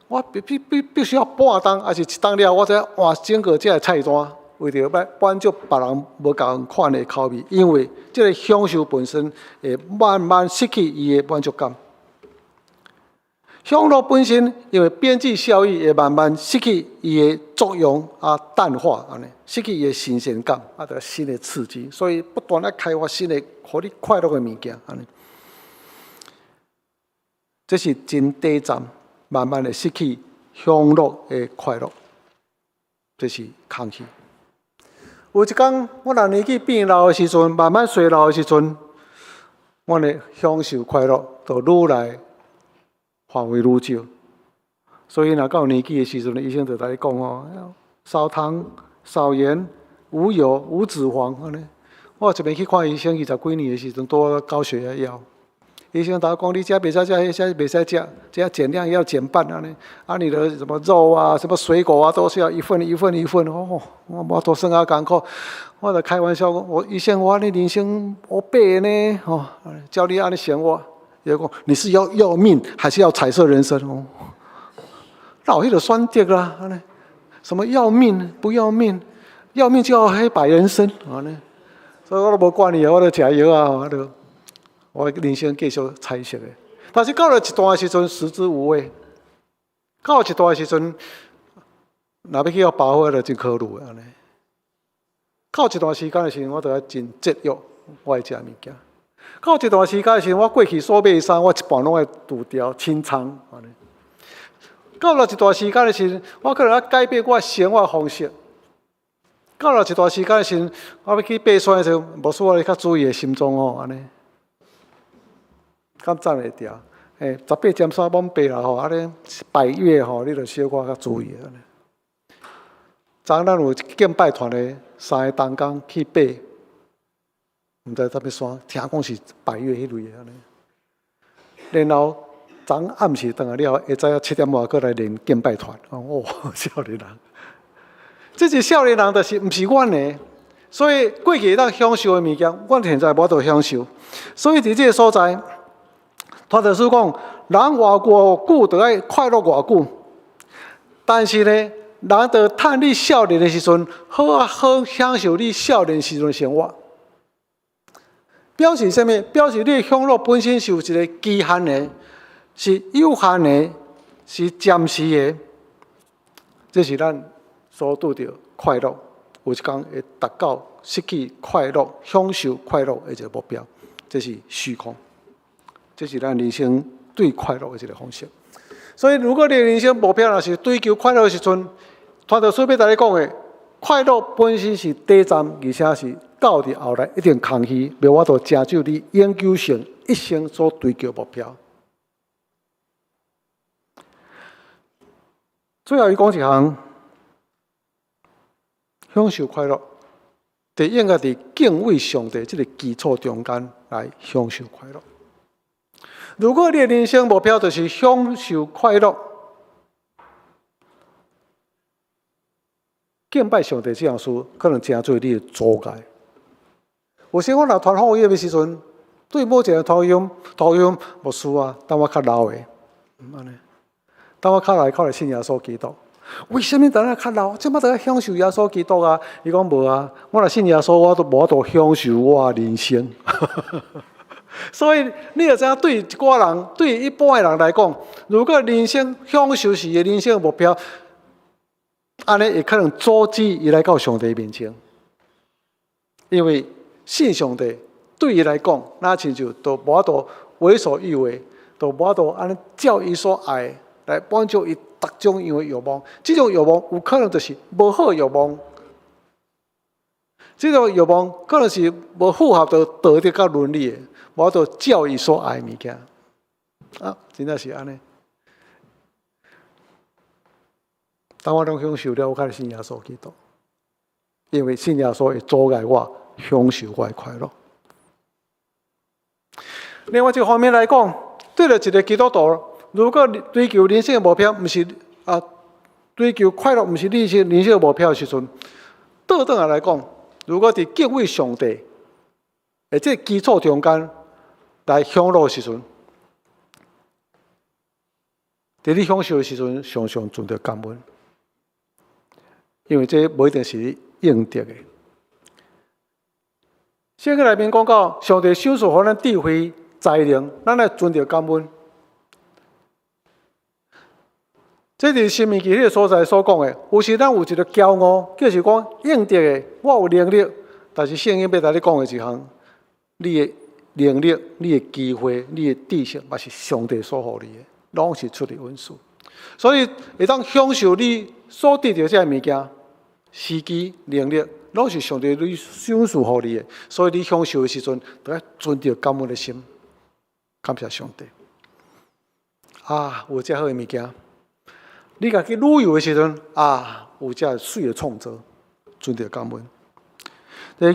我必必必必須要半冬，抑是一冬了後，我才換整個這个菜單，為著欲滿足別人無仝款的口味。因為這个享受本身會慢慢失去伊的滿足感。享樂本身因為邊際效益會慢慢失去伊的作用啊，淡化按呢，失去伊的新鮮感啊，著新的刺激，所以不斷咧開發新的，予你快樂的物件按呢。這是真短暫，慢慢的失去享樂的快樂，這是空虛。有一工，我若年紀變老的時陣，慢慢衰老的時陣，阮的享受快樂就愈來範圍愈少。所以若到年紀的時陣，醫生就共你講哦，少糖、少鹽、無油、無脂肪按呢。我一擺去看醫生，二十幾年的時陣，拄好高血壓藥。醫生共我講，你這袂使食，彼這袂使食，這減量要減半按呢。啊，你的什麼肉啊，什麼水果啊，都是要一份一份一份。哦，我無都算啊艱苦。我就開玩笑講，我醫生，我按呢人生烏白呢，吼，教你按呢生活。伊講，你是要要命，還是要彩色人生？哦，哪有彼個選擇啦，按呢，什麼要命不要命？要命就要黑白人生，按呢。所以我都無管伊，我就食藥啊，我就我人生繼續彩色的。但是到了一段時陣，食之無味。到一段時陣，若欲去予包火，就真可慮按呢。到一段時間的時陣，我就愛真節約我愛食物件。到一段時間的時陣，我過去所買的衫，我一半攏愛除掉清倉按呢。到了一段時間的時陣，我可能愛改變我的生活方式。到了一段時間的時陣，我欲去爬山的時陣，牧師我較注意的心臟吼，按呢。敢攢會牢？欸，十八尖山罔爬啦吼，按呢百岳吼，你著小可較注意按呢。昨咱有敬拜團的三个同工去爬，毋知啥物山，聽講是百岳彼類的按呢。然後昨暗時轉來了後，下早7點外閣來練敬拜團。哦，少年人，這是少年人，就是毋是阮的，所以過去會當享受的物件，阮現在無法度享受。所以佇這个所在，傳道書講，人活偌久，就愛快樂偌久。但是呢，人著趁你少年的時陣，好啊好享受你少年時陣生活。表示啥物？表示你的享樂本身是有一个期限的，是有限的，是暫時的。這是咱所拄著快樂，有一工會達到失去快樂、享受快樂的一个目標。這是虛空，這是咱人生對快樂的一个方式。所以，如果你的人生目標若是追求快樂的時陣，傳道書欲共你講的，快樂本身是短暫，而且是到佇後來一定空虛，袂法度成就你永久性一生所追求目標。最後，伊講一項，享受快樂，就應該佇敬畏上帝這个基礎中間來享受快樂。如果你的人生目標就是享受快樂，敬拜上帝這項事，可能成做你的阻礙。有時我若傳福音的時陣，對某一个同鄉，同鄉牧師啊，當我較老的，按呢，當我較老，較來信耶穌基督。為啥物當我較老，這馬就愛享受耶穌基督啊？伊講無啊，我若信耶穌，我都無法度享受我的人生。所以你會知影，對一寡人，對一般的人來講，如果人生享受是伊的人生目標，按呢會可能阻止伊來到上帝面前，因為信上帝對伊來講，若親像都無法度為所欲為，都無法度按呢照伊所愛來滿足伊逐種樣的欲望。這種欲望有可能就是無好欲望，這種欲望可能是無符合著道德佮倫理的，無法度照伊所愛的物件。啊，真正是按呢。當我攏享受了，我較信耶穌基督，因為信耶穌會阻礙我享受我的快樂。另外一個方面來講，對著一個基督徒，如果追求人生的目標，毋是啊，追求快樂，毋是你人生的目標的時陣，倒轉來來講，如果佇敬畏上帝的這個基礎中間來享樂的時陣，佇你享受的時陣，常常存著感恩，因為這無一定是你應得的。聖經內面講到，上帝賞賜予咱智慧、才能，咱愛存著感恩。這佇申命記彼个所在所講的，有時咱有一个驕傲，就是講應得的，我有能力。但是聖經欲共你講的一項，你的能力、你的機會、你的知識，嘛是上帝所予你的，攏是出佇恩賜。所以會當享受你所得著這个物件，時機、能力，攏是上帝你賞賜予你的。所以你享受的時陣，著愛存著感恩的心，感謝上帝。啊，有遮好的物件。你家去旅遊的時陣，啊，有遮媠的創造，存著感恩。第二，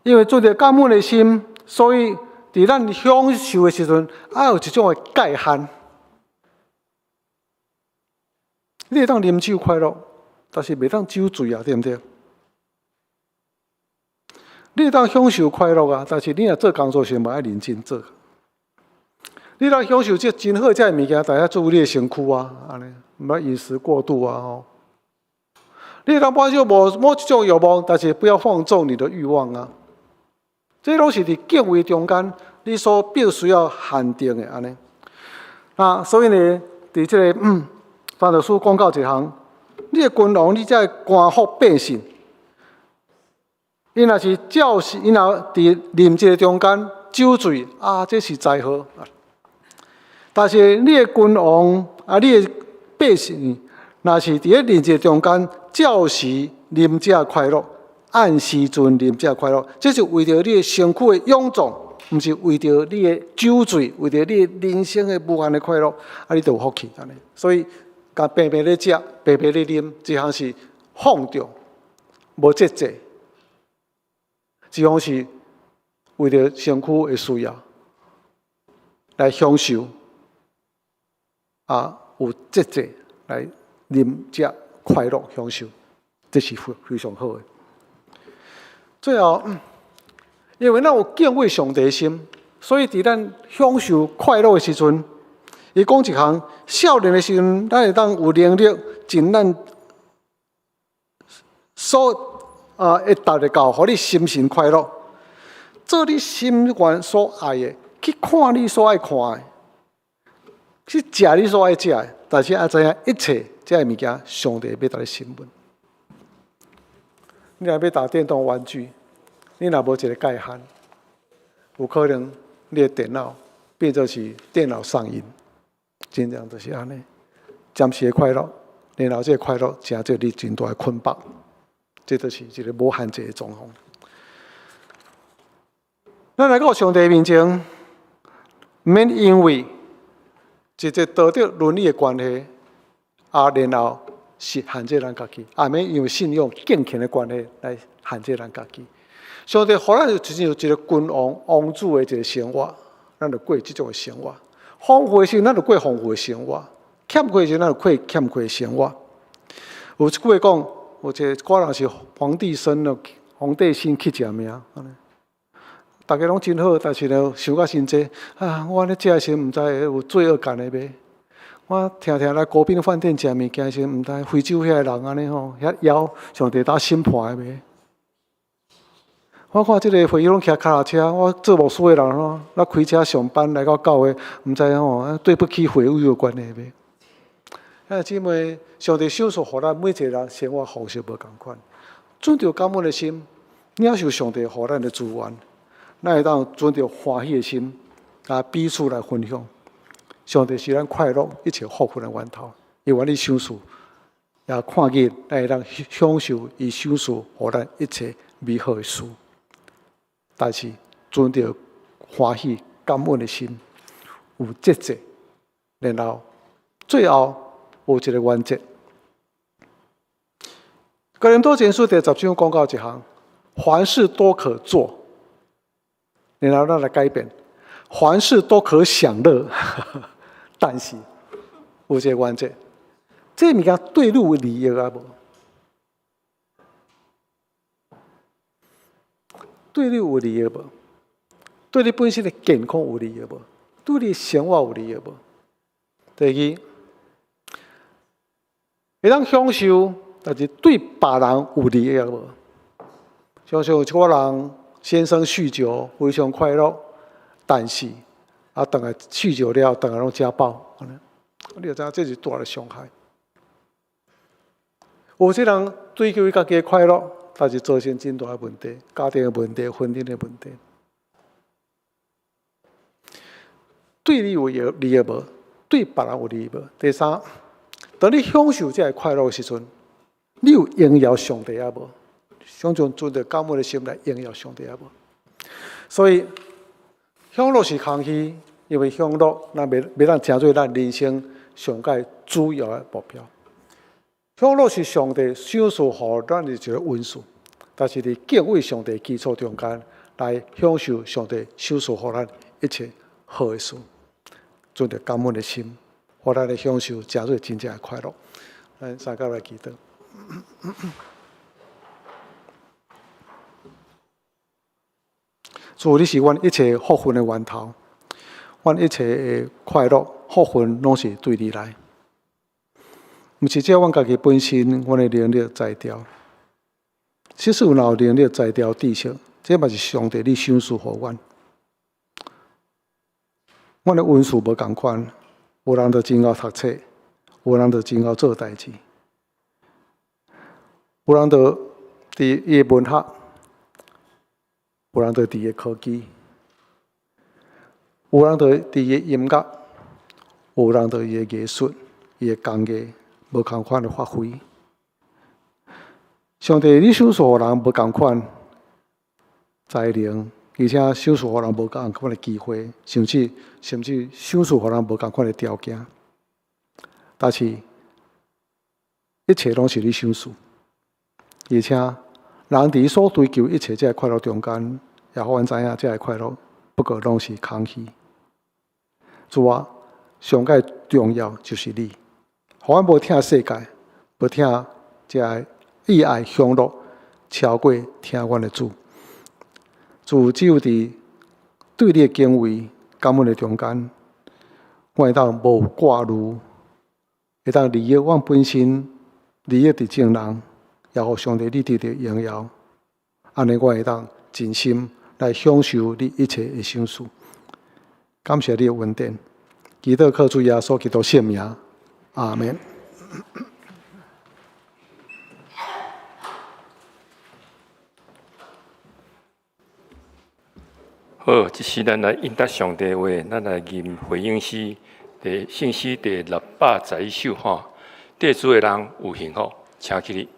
因為存著感恩的心，所以佇咱享受的時陣，愛有一種的界限。你會當啉酒快樂，但是袂當酒醉啊，對毋對？你會當享受快樂啊，但是你若做工作時嘛愛認真做。你當享受這真好這个物件，但愛注意你的身軀啊，按呢，毋愛飲食過度啊吼。你當滿足某某一種欲望，但是不要放縱你的欲望啊。這攏是佇敬畏中間，你所必須要限定的按呢。啊，所以呢，佇這个傳道書講到一項，你的君王，你才會官復百姓。伊若是照時，伊若佇啉這个中間酒醉啊，這是災禍。但是你的君王啊，你的百姓，若是佇咧啉這中間照時啉食快樂，按時陣啉食快樂，這是為著你的身軀的勇壯，毋是為著你的酒醉，為著你的人生的無限的快樂，啊，你就有福氣按呢。所以，共平平咧食，平平咧啉，這項是放縱，無節制，這項是為著身軀的需要來享受。啊，有節制來啉食快樂享受，這是非非常好的。最後，因為咱有敬畏上帝心，所以佇咱享受快樂的時陣，伊講一項，少年的時陣，咱會當有能力盡咱所啊會達得到，予你心神快樂，做你心願所愛的，去看你所愛看的。去食你所愛食的，但是愛知影一切這个物件，上帝欲共你審問。你若欲打電動玩具，你若無一個界限，有可能你的電腦變做是電腦上癮，真正就是按呢。暫時的快樂，然後這个快樂成做你真大的捆綁，這就是一個無限制的狀況。咱來到上帝面前，毋免因為一個道德倫理的關係，啊，然後是限制咱家己，也免因為信仰敬虔的關係來限制咱家己。上帝予咱有一個君王、王子的一個生活，咱就過這種的生活；豐富的時陣，咱就過豐富的生活；欠缺的時陣，咱就過欠缺的生活。有一句話講，有一個人是皇帝生的，皇帝心乞食命。逐家攏真好，但是呢，想甲真濟啊！我按呢食的時陣，毋知會有罪惡感的袂？我聽聽來國賓飯店食物件時，毋知非洲遐个人按呢吼，遐枵上帝當審判的袂？我看這个會議攏騎腳踏車，我做牧師的人吼，咱開車上班來到教會，毋知吼對不起會友有關係袂？兄弟姊妹，上帝賞賜予咱每一個人生活方式無仝款，存著感恩的心，領受上帝予咱的資源，咱會當存著歡喜的心，共彼此來分享。上帝是咱快樂一切福分的源頭，伊願意賞賜，也看見咱會當享受伊賞賜予咱一切美好的事。但是存著歡喜感恩的心，有節制，然後最後有一個原則。哥林多前書第十章講到一項，凡事都可做，然後咱來改變，凡事都可享樂。但是有一個原則，這個物件對你有利益啊無？對你有利益無？對你本身的健康有利益無？對你生活有利益無？第二，會當享受，但是對別人有利益無？像像有一寡人先生酗酒，非常快樂，但是啊，轉來酗酒了，轉來攏食飽，你就知影這是大的傷害。有些人追求伊家己的快樂，但是造成真大的問題，家庭的問題、婚姻的問題。對你有利益無？對別人有利益無？第三，當你享受這个快樂的時陣，你有榮耀上帝啊無？想將存著感恩的心來榮耀上帝啊無？所以享樂是空虛，因為享樂咱袂當成做咱人生上蓋主要的目標。享樂是上帝賞賜予咱的一個恩賜，但是佇敬畏上帝基礎中間來享受上帝賞賜予咱一切好的事，存著感恩的心，予咱來享受成做真正的快樂。咱三個來祈禱。主，你是阮一切福分的源頭，阮一切的快樂、福分攏是對你來，毋是藉阮家己本身，阮的能力才調。即使有若有能力才調知識，這嘛是上帝你賞賜予阮。阮的恩賜無仝款，有人就真𠢕讀冊，有人就真𠢕做代誌，有人就佇伊的文學，有人就佇伊的科技，有人就佇伊的音樂，有人就伊的藝術、伊的工藝，無仝款的發揮。上帝，你賞賜予人無仝款才能，而且賞賜予人無仝款的機會，甚至賞賜予人無仝款的條件。但是，一切攏是你賞賜，而且人佇所追求一切這个快樂中間，也予阮知影這个快樂不過攏是空虛。主啊，上蓋重要就是你，予阮無疼世界，無疼這个意愛享樂，超過疼阮的主。主，只有佇對你的敬畏、感恩的中間，阮會當無掛慮，會當利益阮本身，利益佇眾人，也予上帝你得著榮耀。按呢，阮會當盡心來享受你一切的賞賜。感謝你的恩典，祈禱靠主耶穌基督聖名，阿們。好，這時咱來應答上帝話，咱來吟回應詩，第聖詩第611首吼。綴主的人有幸福，請起立。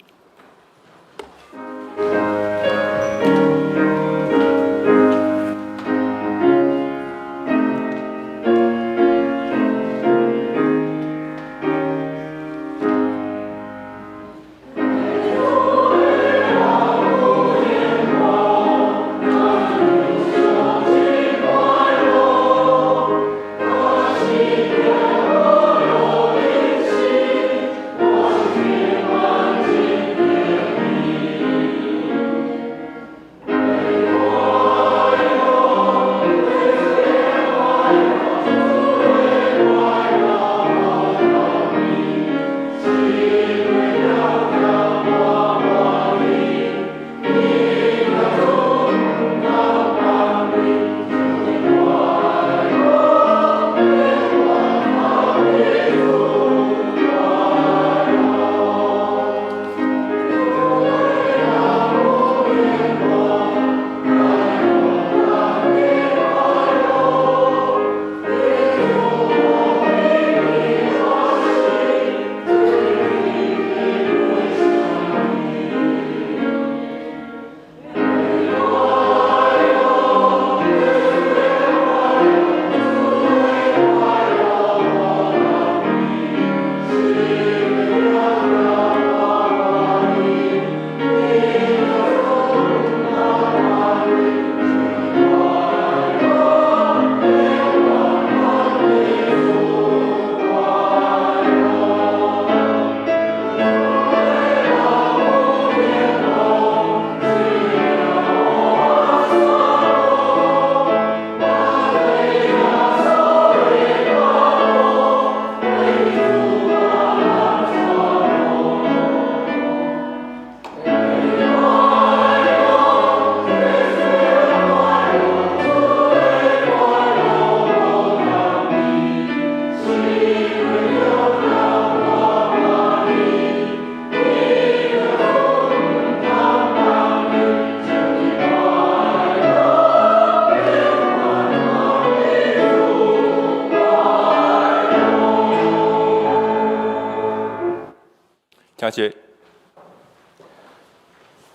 請坐。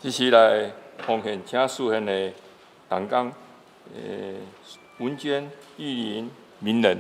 這是來奉獻請示獻的同工，文娟、玉林、名人。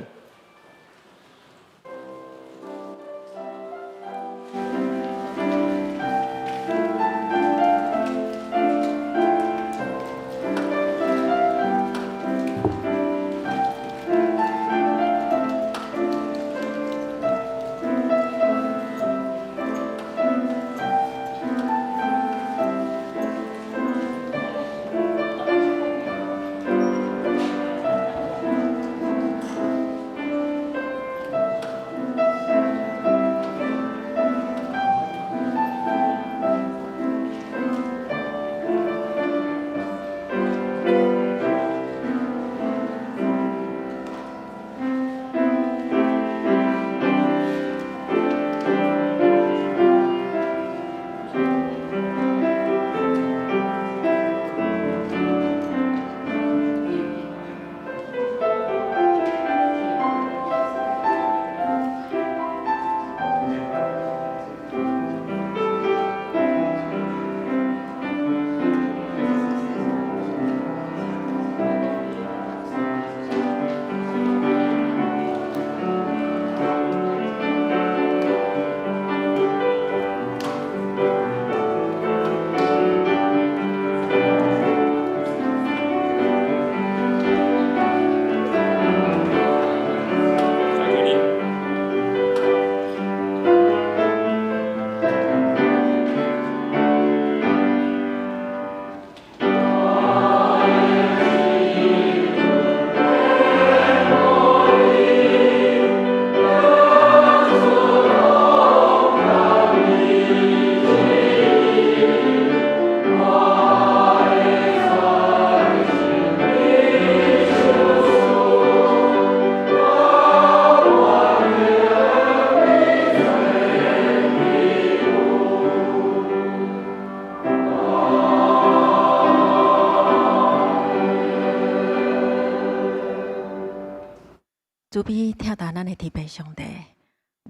慈悲疼惜咱的天父上帝，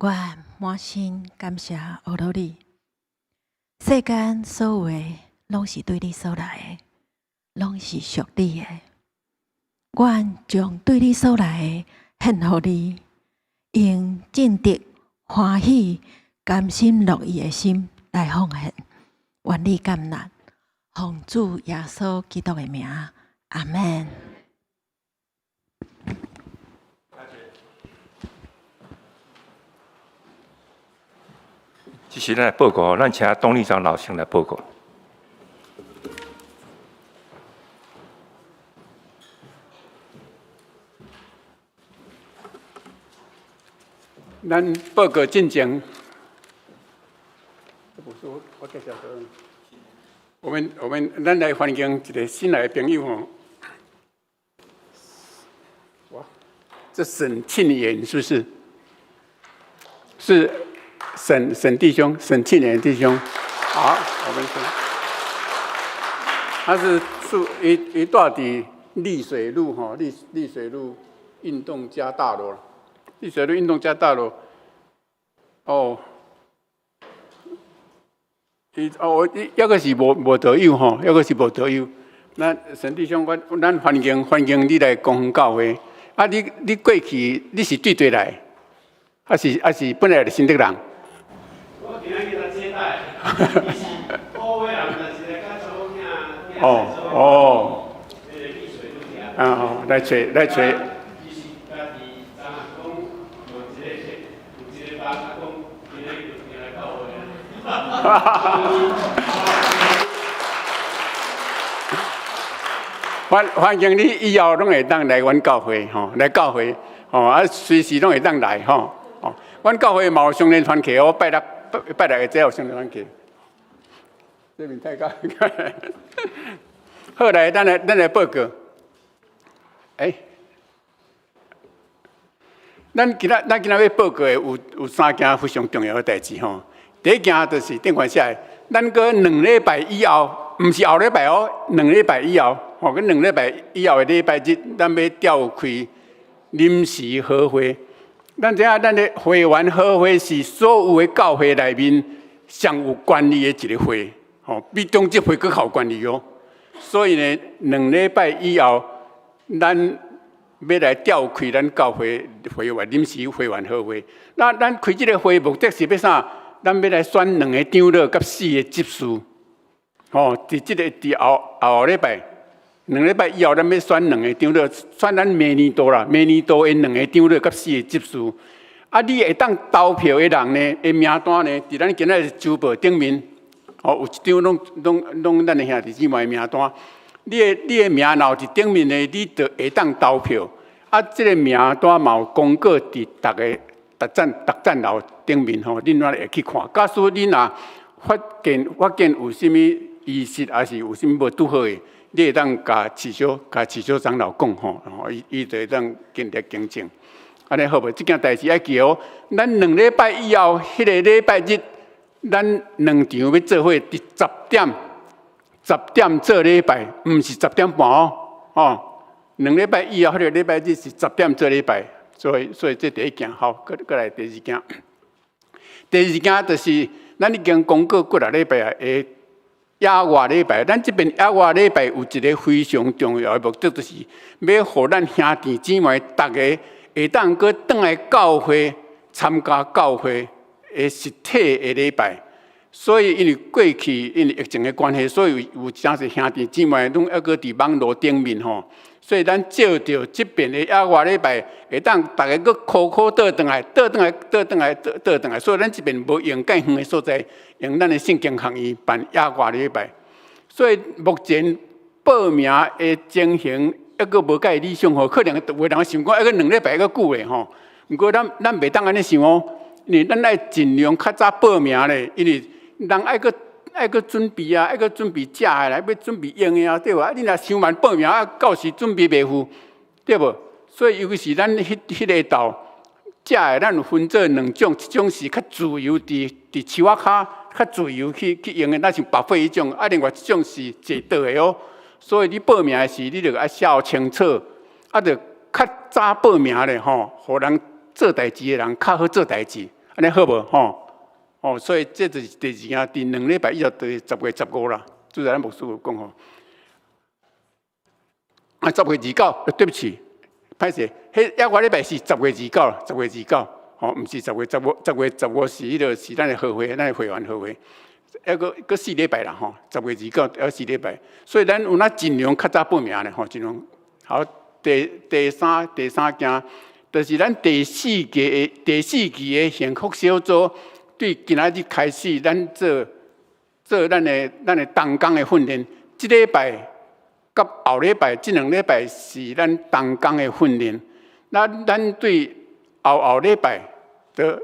阮滿心感謝阿羅你。世間所有的，攏是對你所來的，攏是屬你的。阮將對你所來的獻予你，用正直、歡喜、甘心樂意的心來奉獻。願你感納，奉主耶穌基督的名，阿們。這是咱來報告，咱請董事長老先來報告。咱報告進前，我介紹我們咱來歡迎一個新來的朋友吼。哇，這沈慶元是不是？是。沈弟兄，沈慶年弟兄，好，我們說，他是住一住佇麗水路吼，麗水路運動家大樓，麗水路運動家大樓，哦，伊哦，伊抑閣是無道友吼，抑閣是無道友。咱沈弟兄，咱歡迎你來光教會。啊，你過去你是對佗來，還是本來就新竹人？我今仔日來接待，哦哦，啊哦，來揣來揣。哈哈哈！歡迎你以後攏會當來阮教會吼，來教會吼啊，隨時攏會當來吼。哦，阮教會嘛有少年團契，我拜六拜六會使有少年團契。這面太高。好，來，咱來報告。欸，咱今仔欲報告的有三件非常重要的代誌吼。第一件就是頂懸寫的，咱閣兩禮拜以後，毋是後禮拜哦，兩禮拜以後，吼，閣兩禮拜以後的禮拜日，咱欲召開臨時合會。咱知影，咱的會員合會是所有的教會內面上有權力的一个會，吼，比長執會閣較有權力哦。所以呢，2禮拜以後，咱欲來召開咱教會會員臨時會員好會。那咱開這个會目的是欲啥？咱欲來選兩个長老佮四个執事。吼，佇這个佇後後後禮拜，兩禮拜以後，咱欲選兩个長老，選咱明年度啦，明年度的兩个長老佮四个執事。啊，你會當投票的人呢？的名單呢？佇咱今仔日週報頂面，吼，有一張攏攏攏咱的兄弟姊妹的名單。你的名若有佇頂面的，你就會當投票。啊，這个名單嘛有公告佇逐个逐層逐層樓頂面吼，恁會去看。假使恁若發現有啥物遺失，抑是有啥物無拄好的，你會當共市小長老講吼，伊伊就會當盡力更正。按呢好無？這件代誌愛記哦。咱兩禮拜以後，彼个禮拜日，咱兩場欲做伙，佇十點，十點做禮拜，毋是10點半哦。吼，兩禮拜以後，彼个禮拜日是十點做禮拜，所以這第一件好，閣來第二件。第二件就是咱已經公告幾若禮拜啊，會野外禮拜。咱這邊野外禮拜有一个非常重要的目的，就是欲予咱兄弟姊妹逐个會當閣轉來教會參加教會的實體的禮拜。所以因為過去因為疫情的關係，所以有誠濟兄弟姊妹攏猶閣佇網路頂面吼。所以咱藉著這邊的野外禮拜，會當逐个閣苦苦倒轉來、倒轉來、倒轉來、倒倒轉來。所以咱這邊無用蓋遠的所在，用咱的聖經學院辦野外禮拜。所以目前報名的情形猶閣無蓋理想吼，可能有的人想講，猶閣兩禮拜猶閣久咧吼。毋過咱咱袂當按呢想哦，因為咱愛盡量較早報名咧，因為人愛閣準備啊，愛閣準備食的啦，欲準備用的啊，對無？啊，你若傷慢報名啊，到時準備袂赴，對無？所以尤其是咱彼彼个晝食的，咱有分做兩種，一種是較自由佇佇樹仔跤較自由去去用的，若像 buffet 彼種，啊，另外一種是坐桌的哦。所以你報名的時，你著愛寫清楚，啊，著較早報名咧吼，予人做代誌的人較好做代誌，按呢好無吼？哦，所以這就是第二件，佇兩禮拜以後，就是10月15啦。拄才咱牧師有講吼，啊，10月29，對不起，歹勢，彼野外禮拜是十月二九，十月二九，吼，毋是十月十五，十月十五是彼个是咱的好會，咱的會員好會，猶閣閣四禮拜啦吼，十月二九猶四禮拜，所以咱有哪盡量較早報名咧吼，盡量。好，第三件，就是咱第四期的幸福小組，對今仔日開始，咱做做咱的同工的訓練。這禮拜佮後禮拜，這兩禮拜是咱同工的訓練。那咱對後後禮拜的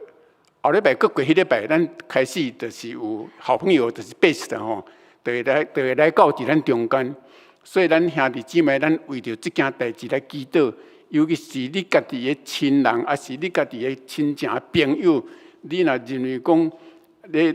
後禮拜閣過彼禮拜，咱開始就是有好朋友，就是 best 吼，就會來到佇咱中間。所以咱兄弟姊妹，咱為著這件代誌來祈禱，尤其是你家己的親人，抑是你家己的親情朋友，你若認為講你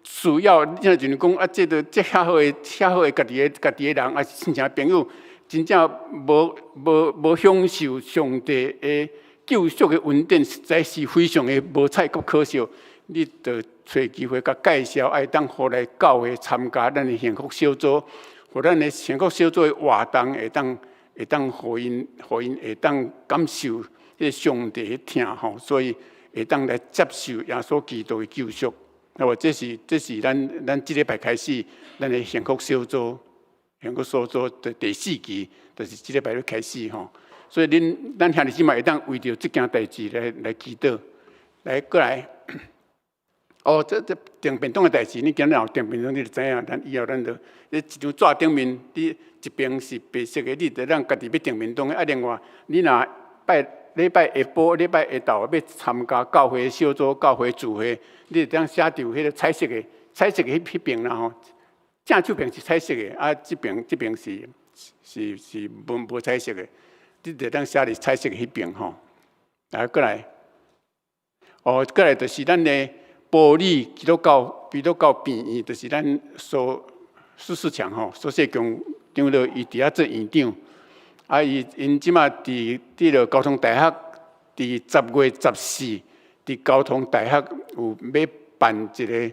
需要，你若認為講啊，這个這遐好的、遐好的家己的人，抑是親情朋友，真正無享受上帝的救贖的恩典，實在是非常的無彩閣可惜。你著揣機會共介紹，會當予來教會參加咱的幸福小組，予咱的幸福小組的活動會當予𪜶會當感受彼个上帝的疼吼，所以會當來接受耶穌基督的救贖。那麼這是咱這禮拜開始，咱的幸福小組的第四期，就是這禮拜欲開始吼。所以恁咱兄弟姊妹會當為著這件代誌來祈禱，來過來。哦，這訂便當的代誌，你今日有訂便當，你就知影。咱以後咱就你一張紙頂面，你一邊是白色的，你就咱家己欲訂便當的。啊，另外，你若拜禮拜下晡、禮拜下晝欲參加教會小組、教會聚會，你就當寫佇彼个彩色的、彩色的彼彼邊啦吼。正手邊是彩色的，啊，這邊是無彩色的，你就當寫佇彩色的彼邊吼。來過來，哦，過來就是咱的埔里基督教病院，就是咱蘇蘇世強吼，蘇世強長老伊佇遐做院長。啊，伊𪜶這馬佇佇著交通大學，佇10月14，佇交通大學有欲辦一个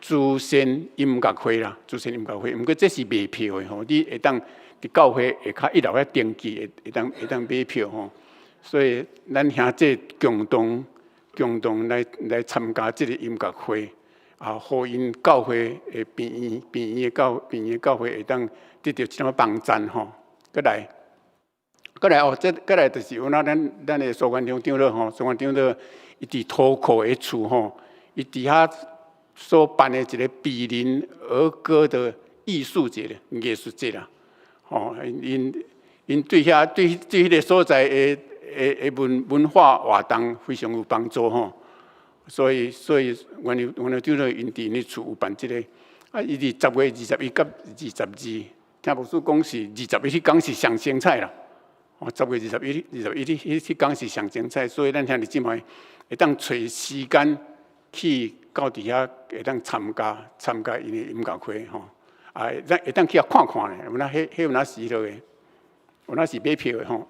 慈善音樂會啦，慈善音樂會。毋過這是賣票的吼，你會當佇教會下跤一樓遐登記，會當買票吼。所以咱兄弟共同來參加這个音樂會，啊，予𪜶教會的病院、病院的教會會當得著一點仔幫贊吼。閣來哦，這閣來就是有哪咱的蘇元長長老吼，蘇元長老伊佇土庫的厝吼，伊佇遐所辦的一个比鄰兒歌的藝術節、藝術節啦，吼，𪜶對遐對彼个所在的文化活動非常有幫助吼，所以阮長老𪜶佇𪜶的厝有辦這个，啊，伊佇10月21佮22，聽牧師講是21彼工是上精彩啦，哦，10月21、21彼工是上精彩，所以咱兄弟姊妹會當揣時間去到佇遐會當參加𪜶的音樂會吼，啊，咱會當去遐看看咧，有哪彼彼有哪是落的，有哪是買票的吼。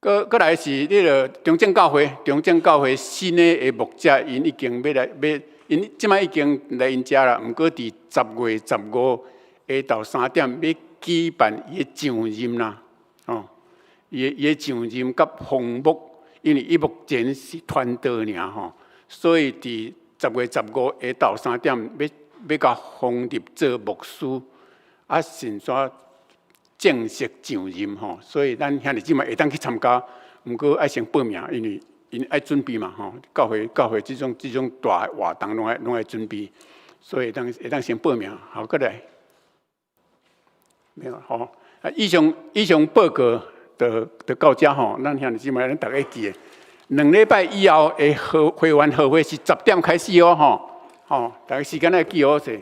閣來是彼个中正教會，中正教會新的牧者，𪜶已經欲來欲，𪜶這擺已經來𪜶遮啦。毋過佇10月15下晝3點欲舉辦伊的上任啦，哦，伊的上任佮封牧，因為伊目前是傳道爾吼，所以佇十月十五下晝三點欲共封立做牧師，啊，順紲正式上任吼，所以咱兄弟姊妹會當去參加，毋過愛先報名，因為𪜶愛準備嘛吼，教會這種大活動攏愛準備，所以會當先報名。好，閣來，沒有吼。啊，以上報告就到遮吼，咱兄弟姊妹咱逐家記得，2禮拜以後的會員和會是10點開始哦吼，吼，逐家時間愛記好勢。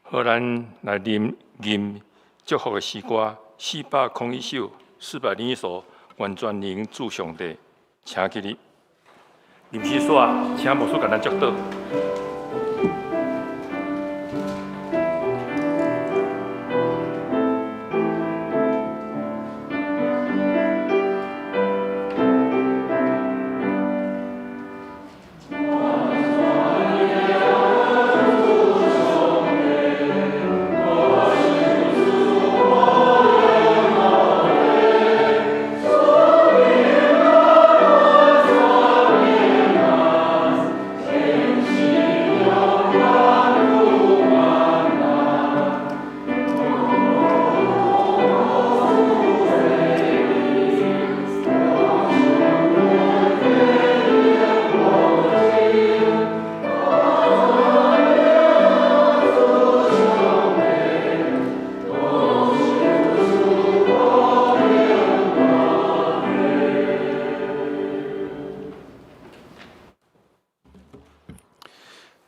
好，咱來吟祝福的詩歌，401首，401首，願全能主上帝，請起立。臨時煞，請牧師共咱祝禱。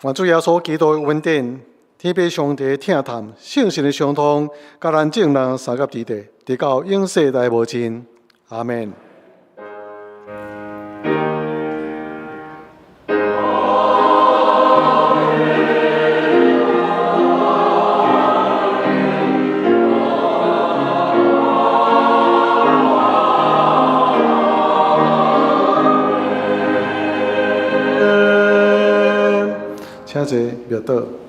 願主耶穌基督的恩典、天父上帝的疼痛、聖神的相通，佮咱眾人相佮佇地，直到永世代無盡。阿們。請坐，默禱。